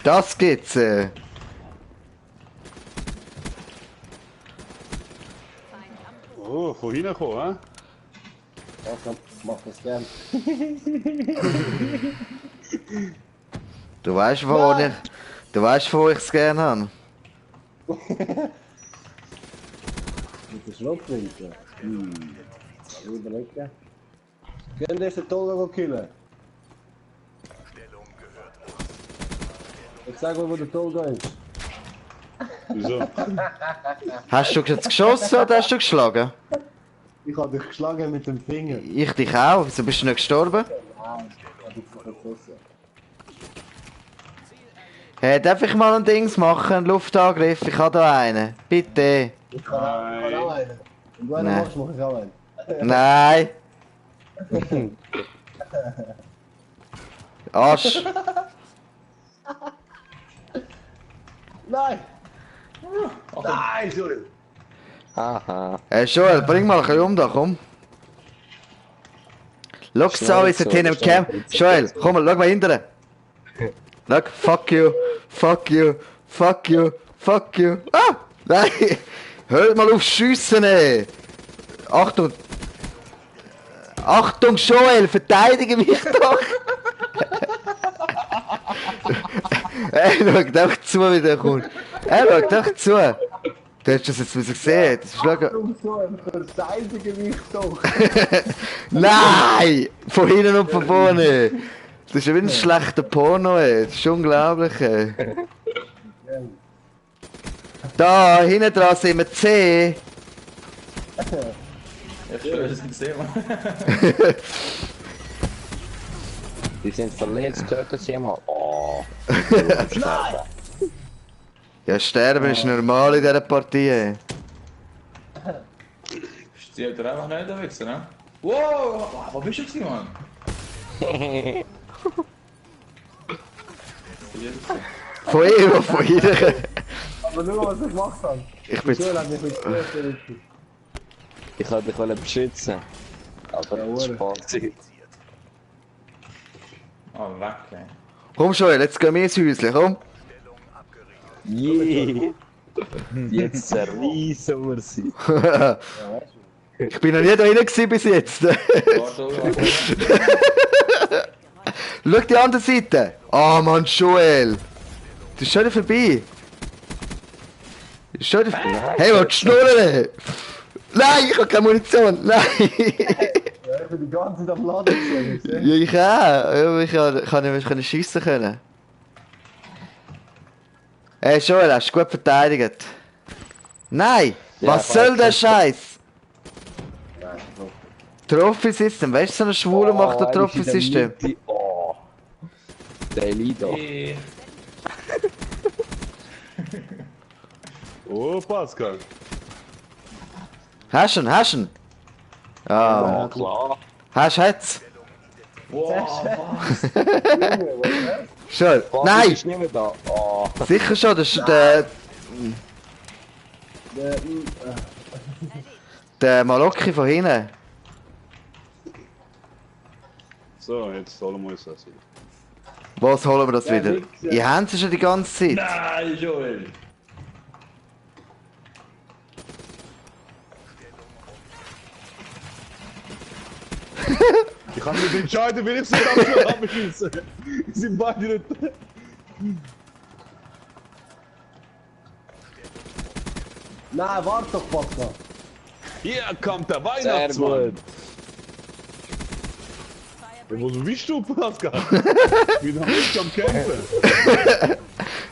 Speaker 1: Das gibt's.
Speaker 3: Oh, von hinten gekommen,
Speaker 2: Ja, mach das gern.
Speaker 1: Du weißt, wo ich. Du weißt, wo ich es gerne habe.
Speaker 2: Mit der Schrotflinte. Überlegen. Können wir den Tolga killen? Ich sag mal, wo der Tolga ist.
Speaker 3: Wieso?
Speaker 1: Hast du jetzt geschossen oder hast du geschlagen?
Speaker 2: Ich hab dich geschlagen mit dem Finger.
Speaker 1: Ich dich auch. Wieso bist du nicht gestorben?
Speaker 2: Nein, ich hab dich verschossen.
Speaker 1: Hey, darf ich mal ein Dings machen? Einen Luftangriff? Ich habe da einen. Bitte.
Speaker 2: Ich kann auch einen. Wenn du einen
Speaker 1: Nein.
Speaker 2: machst, mach ich auch einen.
Speaker 1: Nein. Arsch.
Speaker 2: Nein! Nein, Entschuldigung!
Speaker 6: Aha.
Speaker 1: Joel, bring mal ein bisschen um da, komm. Schau so, wie sie hinten im Camp. Joel, komm mal, schau mal hinterher. Schau, fuck you, fuck you, fuck you, fuck you. Ah! Nein! Hört mal auf schiessen, ey! Achtung! Achtung, Joel, verteidige mich doch! Ey, schau doch zu, wie der kommt. Ey, schau doch zu! Du hast das jetzt gesehen. Das ist
Speaker 2: Achtung, so ein verteidige mich doch.
Speaker 1: Nein! Von hinten und von vorne! Das ist ja wie ein schlechter Porno, ey. Das ist unglaublich, ey. Da, hinten dran sind wir C.
Speaker 4: Ja, ich habe das nicht gesehen, Mann.
Speaker 6: Die sind verletzt, töten sie mal. Oh.
Speaker 1: Ja, sterben ist normal in dieser Partie, ey.
Speaker 4: Sie hat er einfach nicht unterwegs, ne? Wow, wo bist du gewesen, Mann?
Speaker 1: Von ihm, von ihr.
Speaker 2: Aber schau, was ich gemacht habe.
Speaker 1: Ich bin...
Speaker 2: Joel hat mich nicht gehört.
Speaker 6: Ich wollte dich beschützen. Aber das ist Spaß.
Speaker 4: Ah, weg, ey.
Speaker 1: Komm Joel, jetzt gehen wir ins Häuschen, komm.
Speaker 6: Yeah. Jetzt zerreißen wir sie.
Speaker 1: Ich bin noch nie da rein gewesen bis jetzt.
Speaker 4: Warte.
Speaker 1: Schau die andere Seite. Ah, Mann, Joel. Das ist schon wieder vorbei. Das ist schon wieder... Hey, was schnurren? Nein, ich habe keine Munition. Nein.
Speaker 2: Ja, ich bin die ganze Zeit am Laden gesehen.
Speaker 1: Ja, ich auch. Ich kann nicht mehr schiessen können. Hey, Joel, hast du gut verteidigt? Nein!
Speaker 6: Ja,
Speaker 1: Was soll der Scheiß? Trophy-System, weißt du, so ein Schwuler macht ein Trophy-System.
Speaker 6: Oh. Der Lido.
Speaker 4: Hey.
Speaker 3: Oh, Pascal.
Speaker 1: Hast du ihn, hast du ihn? Ja,
Speaker 6: Ja, klar.
Speaker 1: hast du jetzt?
Speaker 4: Wow, was?
Speaker 1: Schon.
Speaker 6: Basis
Speaker 1: Nein!
Speaker 6: ist nicht mehr da. Oh.
Speaker 1: Sicher schon, das ist der... Der Malocki von hinten.
Speaker 3: So, jetzt holen wir uns das wieder.
Speaker 1: Was holen wir das wieder? Ihr habt es schon die ganze Zeit.
Speaker 4: Nein, Joel!
Speaker 3: Ich kann mich entscheiden, will ich sie ganz abschießen. Sie sind beide nicht.
Speaker 2: Nein, warte doch, Pascal.
Speaker 3: Hier kommt der
Speaker 6: Sehr
Speaker 3: Weihnachtsmann.
Speaker 6: gut.
Speaker 3: Ja, wo bist du, Pascal? Ich bin noch nicht am Kämpfen.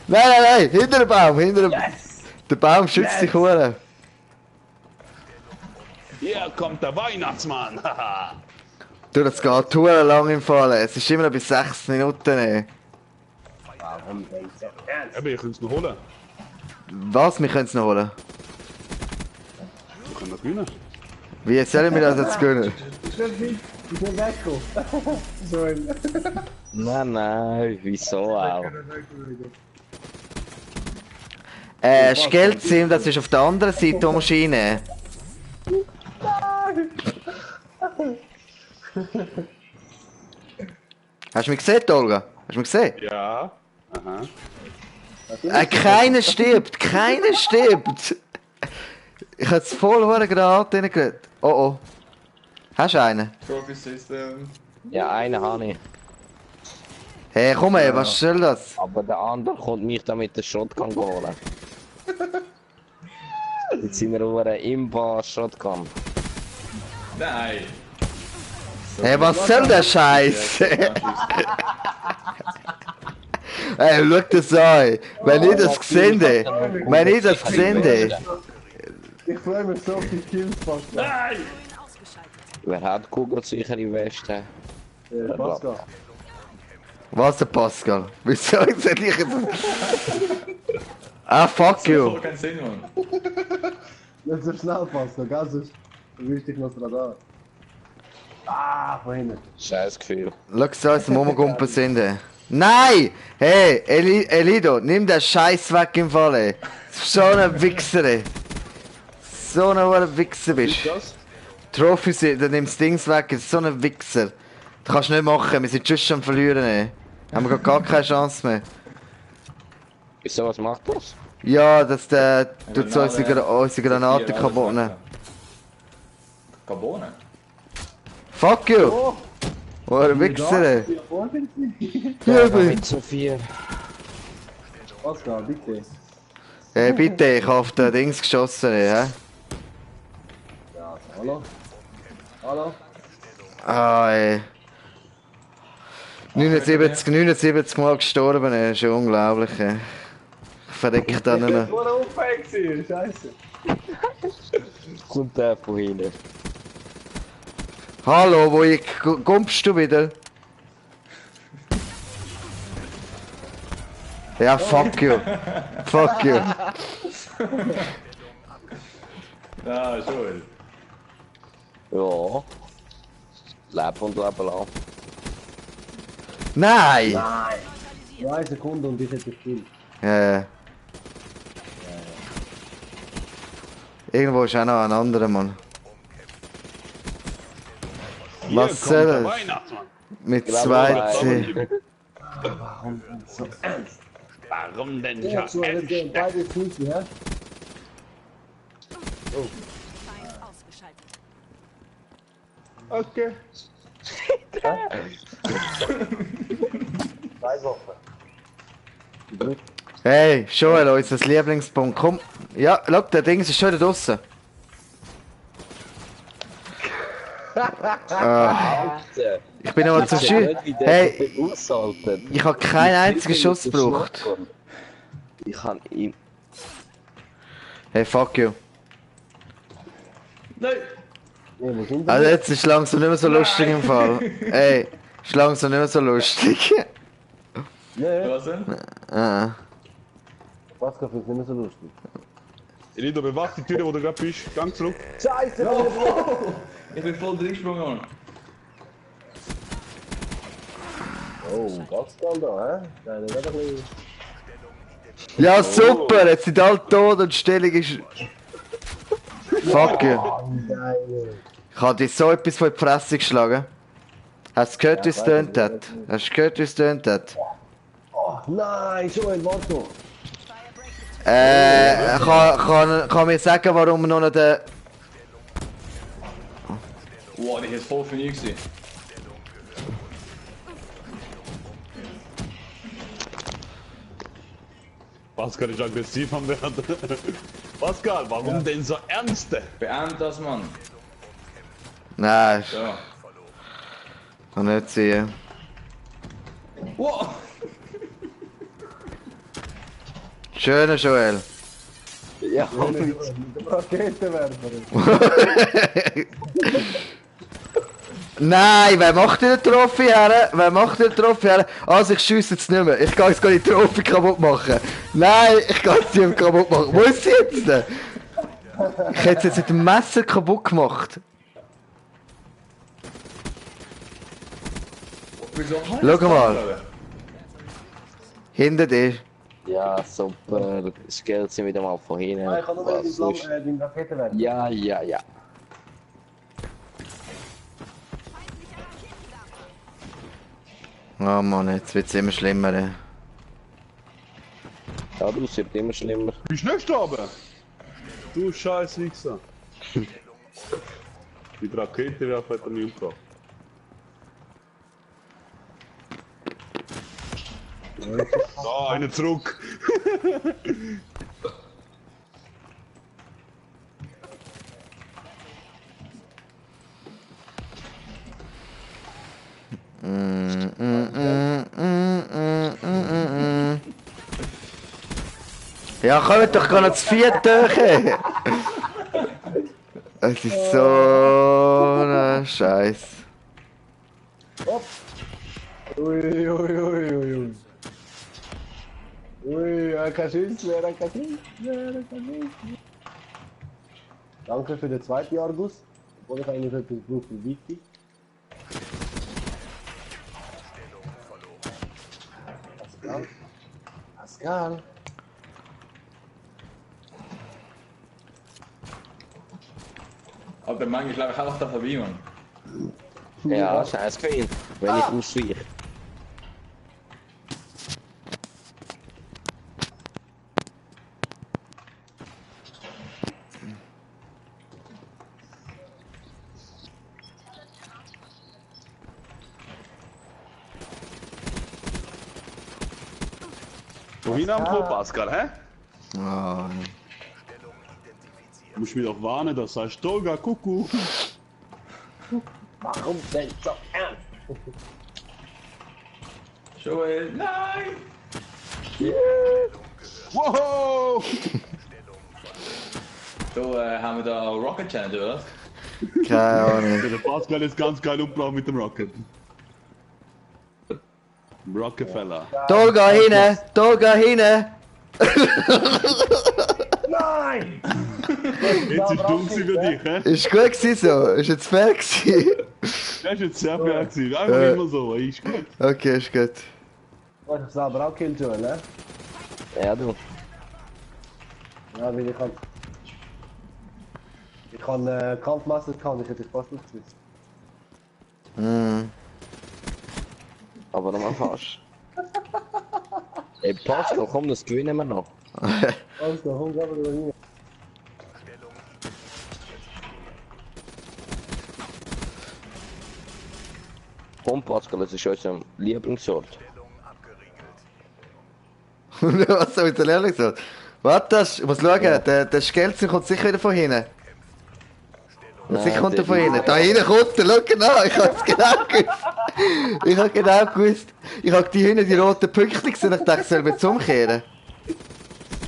Speaker 1: Nein, hinter dem Baum, hinter dem... Der Baum schützt dich hure.
Speaker 3: Hier kommt der Weihnachtsmann. Haha.
Speaker 1: Du, das geht hure lang im Fall. Es ist immer noch bis 6 Minuten. Ey.
Speaker 3: Aber ich kann es noch holen.
Speaker 1: Was? Wir können es noch holen.
Speaker 3: Wir können noch gewinnen.
Speaker 1: Wie sollen wir das jetzt gönnen?
Speaker 2: Ich bin weggekommen. Joel.
Speaker 6: Nein, wieso auch?
Speaker 1: Das Geldsim, das ist auf der anderen Seite der Maschine. Hast du mich gesehen, Olga? Hast du mich gesehen?
Speaker 3: Ja. Aha.
Speaker 1: Keiner stirbt, keiner stirbt. Ich hab jetzt voll hure Granat reingeredet. Oh oh. Hast du einen?
Speaker 4: Trophy System.
Speaker 6: Ja, einen habe ich.
Speaker 1: Hey, komm ey, was soll das?
Speaker 6: Aber der andere kommt mich da mit der Shotgun holen. Mit seiner Uhr Imba-Shotgun.
Speaker 4: Nein!
Speaker 1: Hey, was soll der Scheiß? Ey, schau das an. Wenn ich das gesehen hätte. Wenn ich das gesehen hätte.
Speaker 2: Ich freue mich so auf die Kills, Pascal.
Speaker 4: Nein!
Speaker 6: Wer hat kugelsichere Weste?
Speaker 2: Pascal.
Speaker 1: Was der Pascal? Wieso sag ich jetzt? Ah, fuck
Speaker 4: Das
Speaker 1: you.
Speaker 4: macht keinen Sinn, Mann.
Speaker 2: Nicht so schnell, Pascal, gell? Sonst erwischt dich noch das Radar. Ah, von hinten.
Speaker 6: Scheiß Gefühl.
Speaker 1: Schau so, als Momogumpen sind. Ey. Nein! Hey, Elido, nimm den Scheiß weg im Fall, ey. So ein Wichser, ey. so ein hoher Wichser bist.
Speaker 3: Das?
Speaker 1: Trophies, dann nimmst du Dings weg, das ist so ein Wichser. Das kannst du nicht machen, wir sind schon am Verlieren. Ey. Haben wir gar keine Chance mehr.
Speaker 6: Wieso, was macht das?
Speaker 1: Ja, dass der tut so unsere Granate
Speaker 4: Vier,
Speaker 1: kaputt
Speaker 4: alles
Speaker 1: nehmen.
Speaker 4: weg. Carbone?
Speaker 1: Fuck you!
Speaker 2: Oh,
Speaker 1: Oh, ein Wichser, ey.
Speaker 2: ja, vorhin.
Speaker 1: Ja,
Speaker 6: Mit so viel.
Speaker 2: Pascal, bitte.
Speaker 1: Hey, bitte, ich habe auf den Dings geschossen, ey. Hä?
Speaker 2: Ja, hallo? Hallo?
Speaker 1: Ah, ey. 79 Mal gestorben, ey. Das ist ja unglaublich, ey. Ich verrecke da nicht mehr.
Speaker 2: Nur aufhängen gewesen, scheiße.
Speaker 6: Kommt der von hinten.
Speaker 1: Hallo, kommst du wieder? Ja, fuck you. Fuck you.
Speaker 4: Ja, schon.
Speaker 6: Ja. Leben und leben lang.
Speaker 1: Nein!
Speaker 2: 2 Sekunden und ich hätte gekillt.
Speaker 1: Ja. Irgendwo ist auch noch ein anderer Mann.
Speaker 3: Hier
Speaker 1: Was
Speaker 3: kommt
Speaker 1: soll
Speaker 3: der
Speaker 1: das?
Speaker 3: Weihnachtsmann.
Speaker 1: Mit
Speaker 6: Glaub,
Speaker 1: 2C.
Speaker 2: Warum denn so ernst?
Speaker 3: Warum denn
Speaker 2: Ja, so,
Speaker 3: schon?
Speaker 2: jetzt gehen beide Füße, ja?
Speaker 5: Feind ausgeschaltet.
Speaker 3: Okay.
Speaker 2: 2 Wochen.
Speaker 1: Hey, Joel, unser Lieblingspunkt. Komm. Ja, schau, der Ding ist schon wieder draussen. Ich bin aber zum Schießen. Hey, ich habe keinen einzigen Schuss gebraucht.
Speaker 6: Ich kann ihm.
Speaker 1: Hey, fuck you.
Speaker 4: Nein!
Speaker 2: Nee, wo sind wir?
Speaker 1: Also jetzt ist langsam nicht mehr so lustig im Fall. Hey, ist langsam nicht mehr so lustig.
Speaker 2: Nee,
Speaker 4: Was denn?
Speaker 1: Ah.
Speaker 2: Pascal findet nicht mehr so lustig.
Speaker 3: Elido, bewacht die Tür, wo du gerade bist. Gang zurück.
Speaker 2: Scheiße!
Speaker 4: Ich bin voll drin gesprungen, Mann.
Speaker 2: Oh, Pascal da, hä? Nein, das ist ein bisschen...
Speaker 1: Ja, super, jetzt sind alle tot und die Stellung ist... Fuck you.
Speaker 2: Nein,
Speaker 1: Ich habe dir so etwas vor die Fresse geschlagen. Hast du gehört, wie es tönt hat? Hast du gehört, wie es tönt hat?
Speaker 2: oh, nein, Joel, warte noch.
Speaker 1: Kann mir sagen, warum wir noch nicht den...
Speaker 4: Wow, die ist voll für mich gewesen.
Speaker 3: Pascal ist aggressiv am Werden. Pascal, warum denn so ernst?
Speaker 4: Beend das, Mann.
Speaker 1: Nein,
Speaker 4: Ja.
Speaker 1: kann nicht sehen.
Speaker 4: Wow!
Speaker 1: Schöner Joel.
Speaker 6: Ja,
Speaker 2: Mit dem Raketenwerfer.
Speaker 1: Nein, wer macht denn den Trophy her? Wer macht denn den Trophy her? Also ich schiesse jetzt nicht mehr. Ich kann jetzt gar nicht die Trophy kaputt machen. Nein, ich kann sie nicht kaputt machen. Wo ist sie jetzt denn? Ich hätte sie jetzt mit dem Messer kaputt gemacht.
Speaker 4: Wieso?
Speaker 1: Schau mal. Hinter dir.
Speaker 6: ja, super. Das Geld sind wieder mal von hinten.
Speaker 2: Nein, ich kann nur
Speaker 6: Was
Speaker 2: den
Speaker 6: sonst?
Speaker 2: den Raketenwerfer.
Speaker 6: Ja, ja, ja.
Speaker 1: Oh Mann, jetzt wird es immer schlimmer. Ey.
Speaker 6: Ja, du, es wird immer schlimmer.
Speaker 3: Bist du nicht gestorben? Du scheiß Wichser. Die Rakete wäre vielleicht an mir umgebracht. So, eine zurück.
Speaker 1: Ja, kommt doch gar noch zu viert durch. Es ist so ein Scheiß.
Speaker 2: Ui, ui, ui, ui, ui. Ui, er kann schießen, er kann schießen, er kann schießen. Danke für den zweiten Argus. Obwohl ich eigentlich etwas brauche für Wiki. Pascal. Pascal.
Speaker 4: Aber manchmal laufe ich einfach da vorbei, Mann.
Speaker 6: Ja, scheiß Queen. Wenn ich ausweiche.
Speaker 3: Wohin am Pro, Pascal, hä?
Speaker 1: Oh,
Speaker 3: Du musst mich doch warnen, das heißt Toga Kuckuck.
Speaker 2: Warum denn so ernst?
Speaker 4: Joel, nein!
Speaker 3: Wow!
Speaker 4: So, haben wir da Rocket Challenge, oder was?
Speaker 1: keine Ahnung.
Speaker 3: Der Pascal ist ganz geil umgebracht mit dem Rocket. Rockefeller.
Speaker 1: Tolga hinten! Tolga hinten!
Speaker 2: Nein!
Speaker 3: Jetzt ist dumm für dich, hä?
Speaker 1: Ist gut gewesen so. Ist jetzt fair gewesen.
Speaker 3: Das ist jetzt sehr fair gewesen. Einfach immer so, ist gut.
Speaker 1: Okay, ist gut.
Speaker 2: Du hast selber auch killen, Joel, ne?
Speaker 6: Ja, du.
Speaker 2: Ja, weil ich kann Kampfmesser kann, ich hätte fast nicht gewusst.
Speaker 6: Aber nochmal fast. Ey, Pascal, komm, das gewinnen wir noch.
Speaker 2: Also, komm, gehen wir da rein.
Speaker 6: Komm, Pascal, das ist unser Lieblingsort.
Speaker 1: Was soll ich denn ehrlich gesagt? Warte, ich muss schauen, der Skelzen kommt sicher wieder von hinten. Sicher kommt er von hinten. Da hinten kommt er, schau genau, ich hab's genau gewusst. Ich hab genau gewusst. Ich hab die hinten die roten Punkte gesehen, ich dachte, ich soll jetzt umkehren.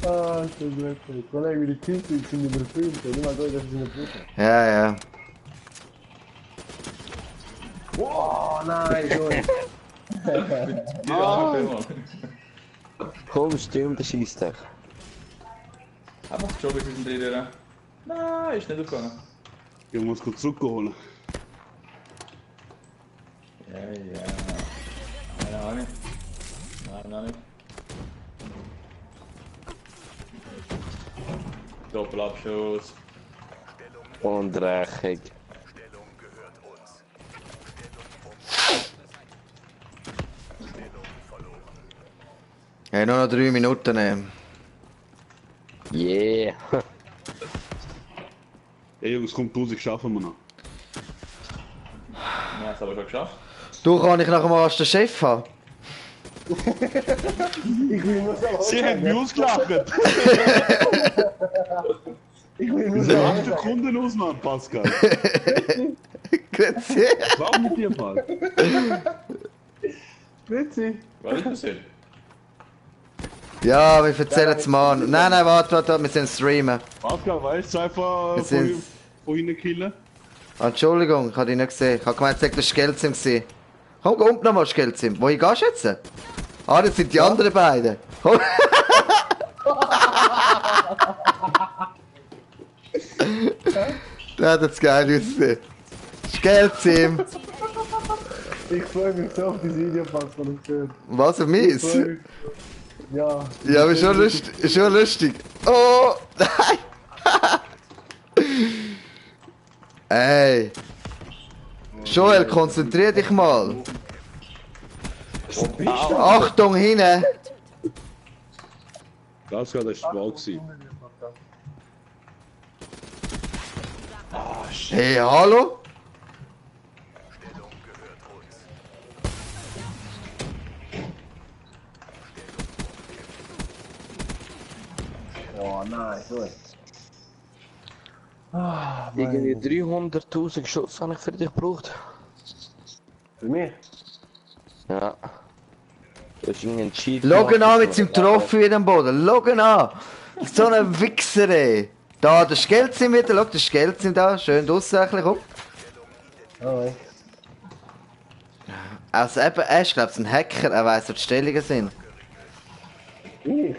Speaker 2: Ah, ist das wirklich. Kollege, wie die Kills sind überfilmt. Niemand soll das in der Brücke.
Speaker 1: Ja, ja.
Speaker 2: Oh nein, Joel.
Speaker 4: Ja, Mann.
Speaker 6: Komm, stimmt, das schießt dich.
Speaker 4: Einfach Joel mit dem Dreh. Nein, ist nicht aufgegangen.
Speaker 3: Ich muss kurz zurückholen.
Speaker 4: Ja, ja. Keine Ahnung. Nein, noch nicht. Doppelabschuss.
Speaker 6: Und Rächung.
Speaker 1: Hey, nur noch 3 Minuten nehmen.
Speaker 6: Yeah.
Speaker 3: Ey Jungs, kommt 1000 schaffen wir noch.
Speaker 4: Ja, das habe ich schon geschafft.
Speaker 1: Du, kann ich nachher mal als den Chef haben?
Speaker 2: Ich will nur so
Speaker 3: Sie haben mich ausgelacht!
Speaker 2: Ich will nur
Speaker 3: Wir
Speaker 2: so
Speaker 3: sind 8 Sekunden aus, Mann, Pascal.
Speaker 1: Grüezi.
Speaker 3: Was war mit dir, Mann?
Speaker 2: Witzig.
Speaker 4: Was ist passiert?
Speaker 1: Ja, wir erzählen es mal. Nein, nein, warte, wir sind streamen.
Speaker 3: Pascal, weißt du einfach
Speaker 1: Wir sind-
Speaker 3: von hinten killen?
Speaker 1: Ah, Entschuldigung, ich habe dich nicht gesehen. Ich habe gemeint, es sei der Skelzim gewesen. Komm, geh unten nochmal, Skelzim. Wohin gehst du jetzt? Ah, das sind die anderen beiden. Komm. Der hat jetzt geil ausgesehen. Skelzim.
Speaker 2: Ich freue mich so auf dieses Video, Pascal, und schön.
Speaker 1: Was, auf mich?
Speaker 2: Ja.
Speaker 1: Ja, aber schon lustig. Schon lustig. Oh, nein. Ey. Joel, konzentrier dich mal. Achtung, hinten.
Speaker 3: Pascal, das war Ball gewesen.
Speaker 1: Hey, hallo?
Speaker 2: Oh nein, so.
Speaker 6: Irgendwie 300.000 Schuss habe ich für dich gebraucht.
Speaker 2: Für mich?
Speaker 6: Ja. Du hast irgendeinen Cheat
Speaker 1: Loggen
Speaker 6: gemacht,
Speaker 1: an mit seinem Trophy in dem Boden. Loggen an. So ein Wichser, ey. Da, der Skelzim wieder. Schau, der Skelzim da. Schön draussen ein bisschen rum.
Speaker 2: Oh, ey.
Speaker 1: Also eben, er ist, glaube ich, ein Hacker. Er weiss, wo die Stellungen sind.
Speaker 2: Ich?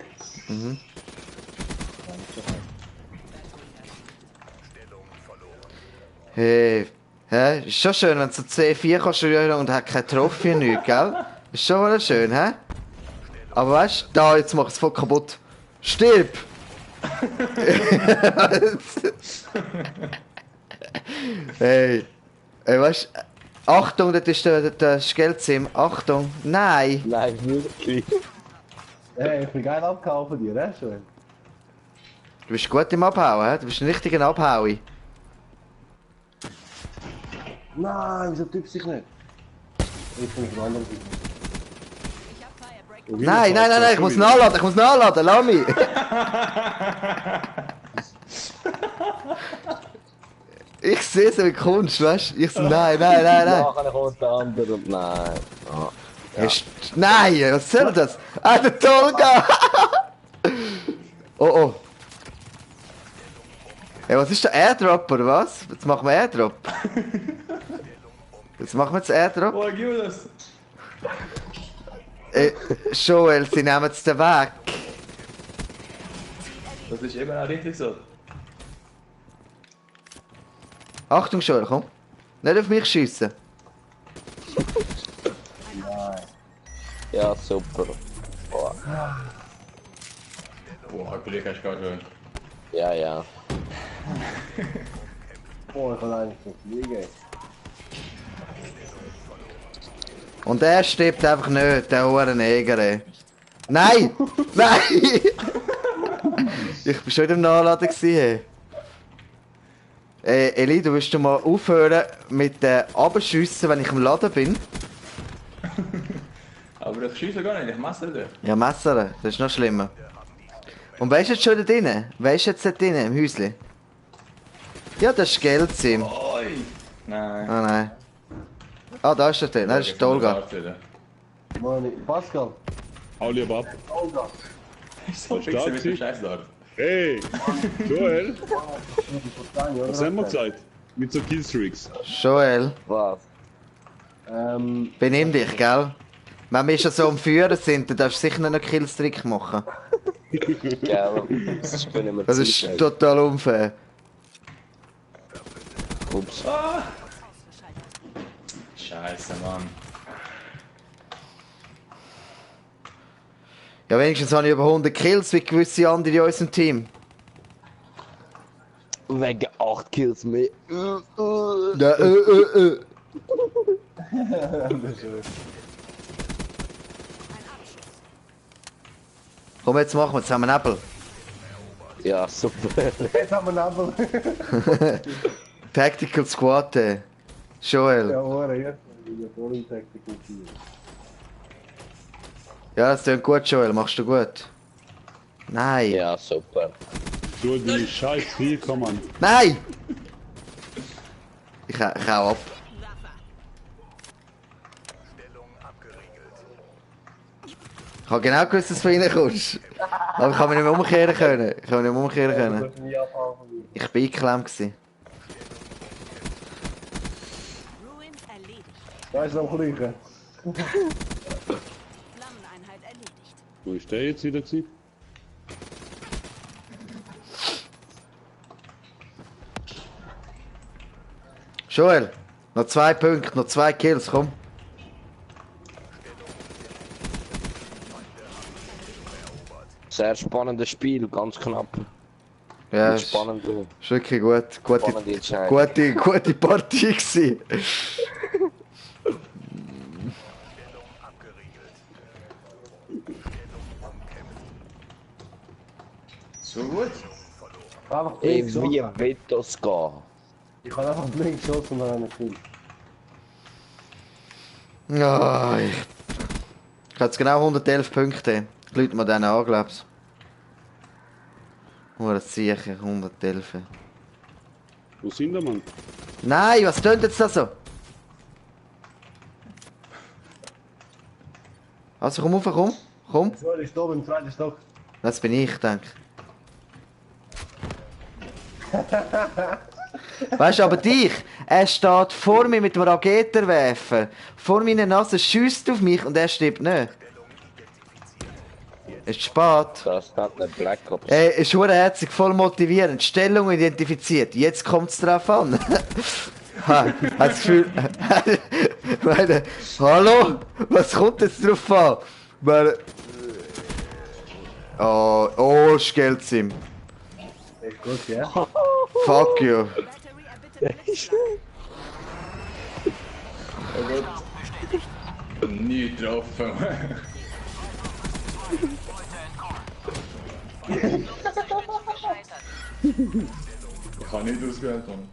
Speaker 1: Hey. Hä? Ist schon schön, wenn du so C4 kannst und hat kein Trophy und nichts, gell? Ist schon mal schön, hä? Aber weißt du, da, jetzt mach ich es voll kaputt. Stirb! Hey. Hey, weißt du? Achtung, das ist der Skelzim. Achtung. Nein.
Speaker 6: Nein, wirklich.
Speaker 2: Hey, ich bin geil abgehauen von dir, ne? Schön.
Speaker 1: Du bist gut im Abhauen, hä? Du bist ein richtiger Abhaui.
Speaker 2: Nein, wieso typt sich nicht? Ich bin auf der anderen Seite.
Speaker 5: Ich hab Firebreak.
Speaker 1: Nein, ich muss nachladen, lass mich. Ich sehe so wie Kunst, weißt du? Ich so, nein.
Speaker 6: Nachher kommt der andere und nein. Ah.
Speaker 1: Nein, was soll das? Ah, der Tolga! Oh. Hey, was ist der Airdrop, oder was? Jetzt machen wir Airdrop. Jetzt Airdrop.
Speaker 4: Oh, gib mir das.
Speaker 1: Joel, sie nehmen es den weg.
Speaker 4: Das ist eben auch richtig so.
Speaker 1: Achtung, Joel, komm. Nicht auf mich schiessen.
Speaker 6: Ja, super. Boah.
Speaker 4: Boah, Kollege, hast du gerade schon.
Speaker 6: Ja.
Speaker 2: Oh, ich kann eigentlich nicht fliegen.
Speaker 1: Und er stirbt einfach nicht, der Hurenneger, ey. Nein! Nein! Ich bin schon wieder im Nachladen gewesen, hey. Eli, du willst mal aufhören mit den Abschüssen, wenn ich im Laden bin?
Speaker 4: Aber ich schieße gar nicht, ich messe dich.
Speaker 1: Ja, Messer, das ist noch schlimmer. Und wer ist jetzt schon da drinnen? Wer ist jetzt da drinnen im Häuschen? Ja, das ist Geldzim.
Speaker 4: Oi! Nein.
Speaker 1: Ah, nein. Ah, da ist er drin. Nein, das ist Tolga.
Speaker 2: Mann, Pascal.
Speaker 3: Hau lieber ab.
Speaker 2: Olga.
Speaker 4: So fix mit dem Scheiß dort.
Speaker 3: Hey, Joel,
Speaker 2: Was
Speaker 3: was haben wir gesagt? Mit so Killstreaks.
Speaker 1: Joel,
Speaker 6: Was?
Speaker 1: benimm dich, gell? Wenn wir schon so am Führen sind, dann darfst du sicher noch einen Killstreak machen.
Speaker 6: Gell, das können wir
Speaker 1: Das ist total unfair.
Speaker 6: Ups.
Speaker 4: Scheiße, Mann.
Speaker 1: Ja, wenigstens habe ich über 100 Kills wie gewisse andere in unserem Team.
Speaker 6: Wegen 8 Kills mehr.
Speaker 1: Ja, Komm, jetzt machen wir es, haben wir Nebel.
Speaker 6: Ja, super.
Speaker 2: Jetzt haben wir einen Apfel.
Speaker 1: Tactical Squad, Joel.
Speaker 2: Ja, Ohren, jetzt. Ja, voll in Taktik und hier.
Speaker 1: Ja, das klingt gut, Joel, machst du gut. Nein.
Speaker 6: Ja, super.
Speaker 3: So, die scheiß Krieg, komm an.
Speaker 1: Nein! Ich hau ab. Ich habe genau gewusst, dass du von reinkommst. Aber ich kann mich nicht mehr umkehren können.
Speaker 2: Ich wollte nie abhauen von mir.
Speaker 1: Ich war eingeklemmt gewesen.
Speaker 5: Ruin erledigt.
Speaker 2: Da ist noch ein Kriechen.
Speaker 5: Flammeneinheit erledigt.
Speaker 3: Wo ist der jetzt wieder gewesen?
Speaker 1: Joel, noch 2 Punkte, noch 2 Kills, komm.
Speaker 6: Sehr spannendes Spiel, ganz knapp.
Speaker 1: Ja,
Speaker 6: Mit
Speaker 1: ist
Speaker 6: spannende,
Speaker 1: wirklich gut.
Speaker 6: spannende Entscheidung.
Speaker 1: Gute Partie gewesen.
Speaker 4: So gut.
Speaker 2: Einfach
Speaker 6: Ey,
Speaker 2: blind
Speaker 6: wie
Speaker 2: geschossen.
Speaker 6: wird das gehen?
Speaker 2: Ich habe einfach blind geschossen und dann einen Kill.
Speaker 1: Ja, ich habe jetzt genau 111 Punkte. Die Leute mir dann an, glaubst du? Oh, das sehe ich, 111.
Speaker 3: Wo sind wir, Mann?
Speaker 1: Nein, was tönt jetzt da so? Also komm rauf, komm.
Speaker 2: So, er ist oben im zweiten Stock.
Speaker 1: Das bin ich, denke Weißt du, aber dich, er steht vor mir mit dem Raketerwerfer, vor meiner Nase, schießt auf mich und er stirbt nicht. Ist spät.
Speaker 6: Das hat eine Black Ops.
Speaker 1: Ist herzig, voll motivierend. Stellung identifiziert. Jetzt kommt es drauf an. Ha, hat das Gefühl. Meine, hallo? Was kommt jetzt drauf an? Meine, oh, Skelzim.
Speaker 2: Ist gut, ja?
Speaker 1: Fuck you.
Speaker 5: Battery erbitte
Speaker 4: Oh Gott. Nie getroffen.
Speaker 7: Gescheitert.
Speaker 4: Ich kann nicht ausgewählt werden.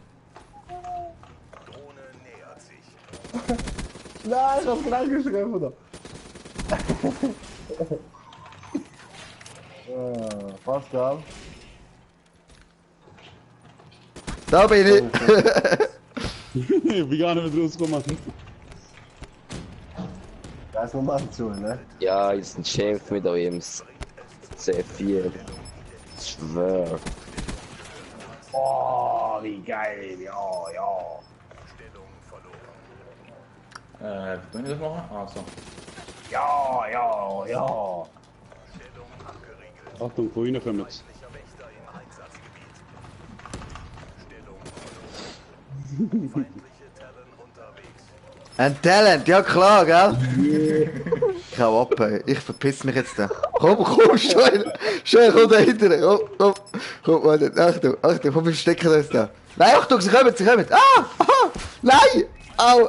Speaker 2: Nein, ich hab's reingeschrieben da. Pascal.
Speaker 1: Da bin ich!
Speaker 3: Ich bin gar nicht mehr rausgekommen.
Speaker 2: Da ist noch mal zu, ne?
Speaker 6: Ja, ist ein Chef mit eurem C4. Ich schwör.
Speaker 2: Oh, wie geil, ja, ja.
Speaker 4: Wie können wir das machen? Ah, so.
Speaker 2: Ja, ja, ja.
Speaker 3: Achtung, von hinten kommen jetzt.
Speaker 1: Ein Talent, ja klar, gell? Ich hau ab, ey. Ich verpiss mich jetzt da. Komm, schnell, komm da hinten. Komm, warte, Achtung, komm, wir stecken das da. Nein, Achtung, sie kommen. Nein! Au!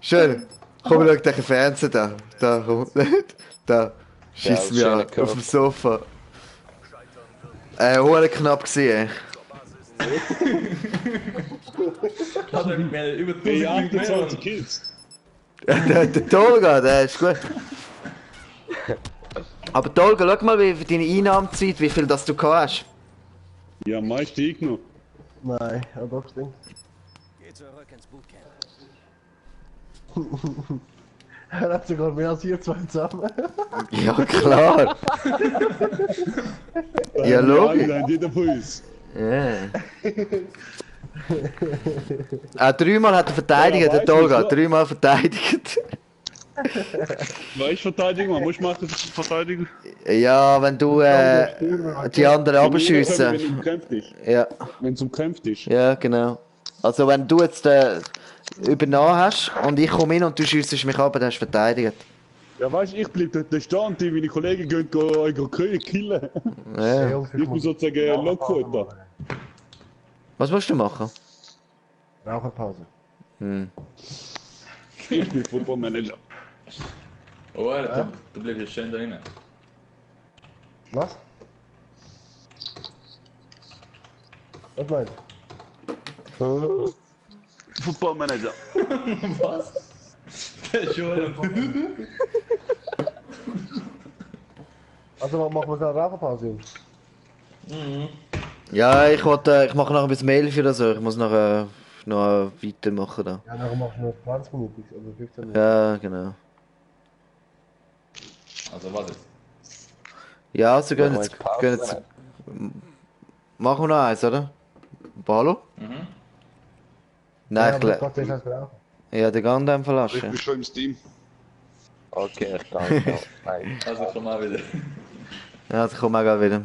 Speaker 1: Schön. Komm, schau den Fernsehen da. Da, komm. Da. Schieß
Speaker 6: Ja,
Speaker 1: mir an,
Speaker 6: schöner
Speaker 1: auf dem Sofa. Hure knapp gewesen, ey.
Speaker 4: Das hat mir über 1000
Speaker 3: Hey,
Speaker 4: Kills mehr.
Speaker 3: 28 Kills.
Speaker 1: Der Tolga, der ist gut. Aber Tolga, schau mal, wie deine Einnahmezeit, wie viel das du gehabt hast.
Speaker 3: Ja, meist ich noch.
Speaker 2: Nein, ja doch, stimmt.
Speaker 8: Geh zurück ins Bootcamp.
Speaker 2: Er hat sogar mehr als ihr zwei zusammen.
Speaker 1: Ja, klar. Ja, logisch.
Speaker 3: Ja, jeder von uns.
Speaker 1: Ja. Dreimal hat er verteidigt,
Speaker 3: Ja,
Speaker 1: der
Speaker 3: weißt
Speaker 1: Tolga.
Speaker 3: du,
Speaker 1: Dreimal verteidigt.
Speaker 3: Weißt du, verteidigen, man muss machen, das verteidigen.
Speaker 1: Ja, wenn du die anderen
Speaker 3: Wenn
Speaker 1: abschiessen.
Speaker 3: es umkämpft ist.
Speaker 1: Ja,
Speaker 3: Wenn es umkämpft ist.
Speaker 1: ja, genau. Also wenn du jetzt übernommen hast und ich komme hin und du schiessest mich ab, dann hast du verteidigt.
Speaker 3: Ja, weißt du, ich bleib da stehen und meine Kollegen gehen euch killen.
Speaker 1: Ja.
Speaker 3: Ich bin sozusagen Lockfutter.
Speaker 1: Was musst du machen?
Speaker 2: Raucherpause.
Speaker 3: Ich bin Football Manager.
Speaker 4: Oh, Alter, du bleibst jetzt schön da rein.
Speaker 2: Was? Was meinst du?
Speaker 3: Football Manager.
Speaker 4: Was? Der ist schon.
Speaker 2: Also machen wir gerade Raucherpause, Jungs.
Speaker 1: Ja, ich mache nachher bis Mail oder so. Ich muss nachher noch weitermachen da.
Speaker 2: Ja, nachher machst du nur 20 Minuten, also 15 Minuten.
Speaker 1: Ja, genau.
Speaker 4: Also, warte.
Speaker 1: Ja, also gehen
Speaker 6: Ja,
Speaker 1: jetzt,
Speaker 6: Pause.
Speaker 1: gehen jetzt. Machen wir noch eins, oder? Palo?
Speaker 4: Mhm.
Speaker 1: Nein,
Speaker 2: ja,
Speaker 1: ich glaube.
Speaker 2: Gott, das heißt rauchen.
Speaker 1: Ja, der Gundam
Speaker 3: Ich
Speaker 1: verlassen.
Speaker 3: bin schon im Steam.
Speaker 6: Okay, danke. Nein.
Speaker 4: Also, komm mal wieder.
Speaker 1: Ja, also komm auch wieder.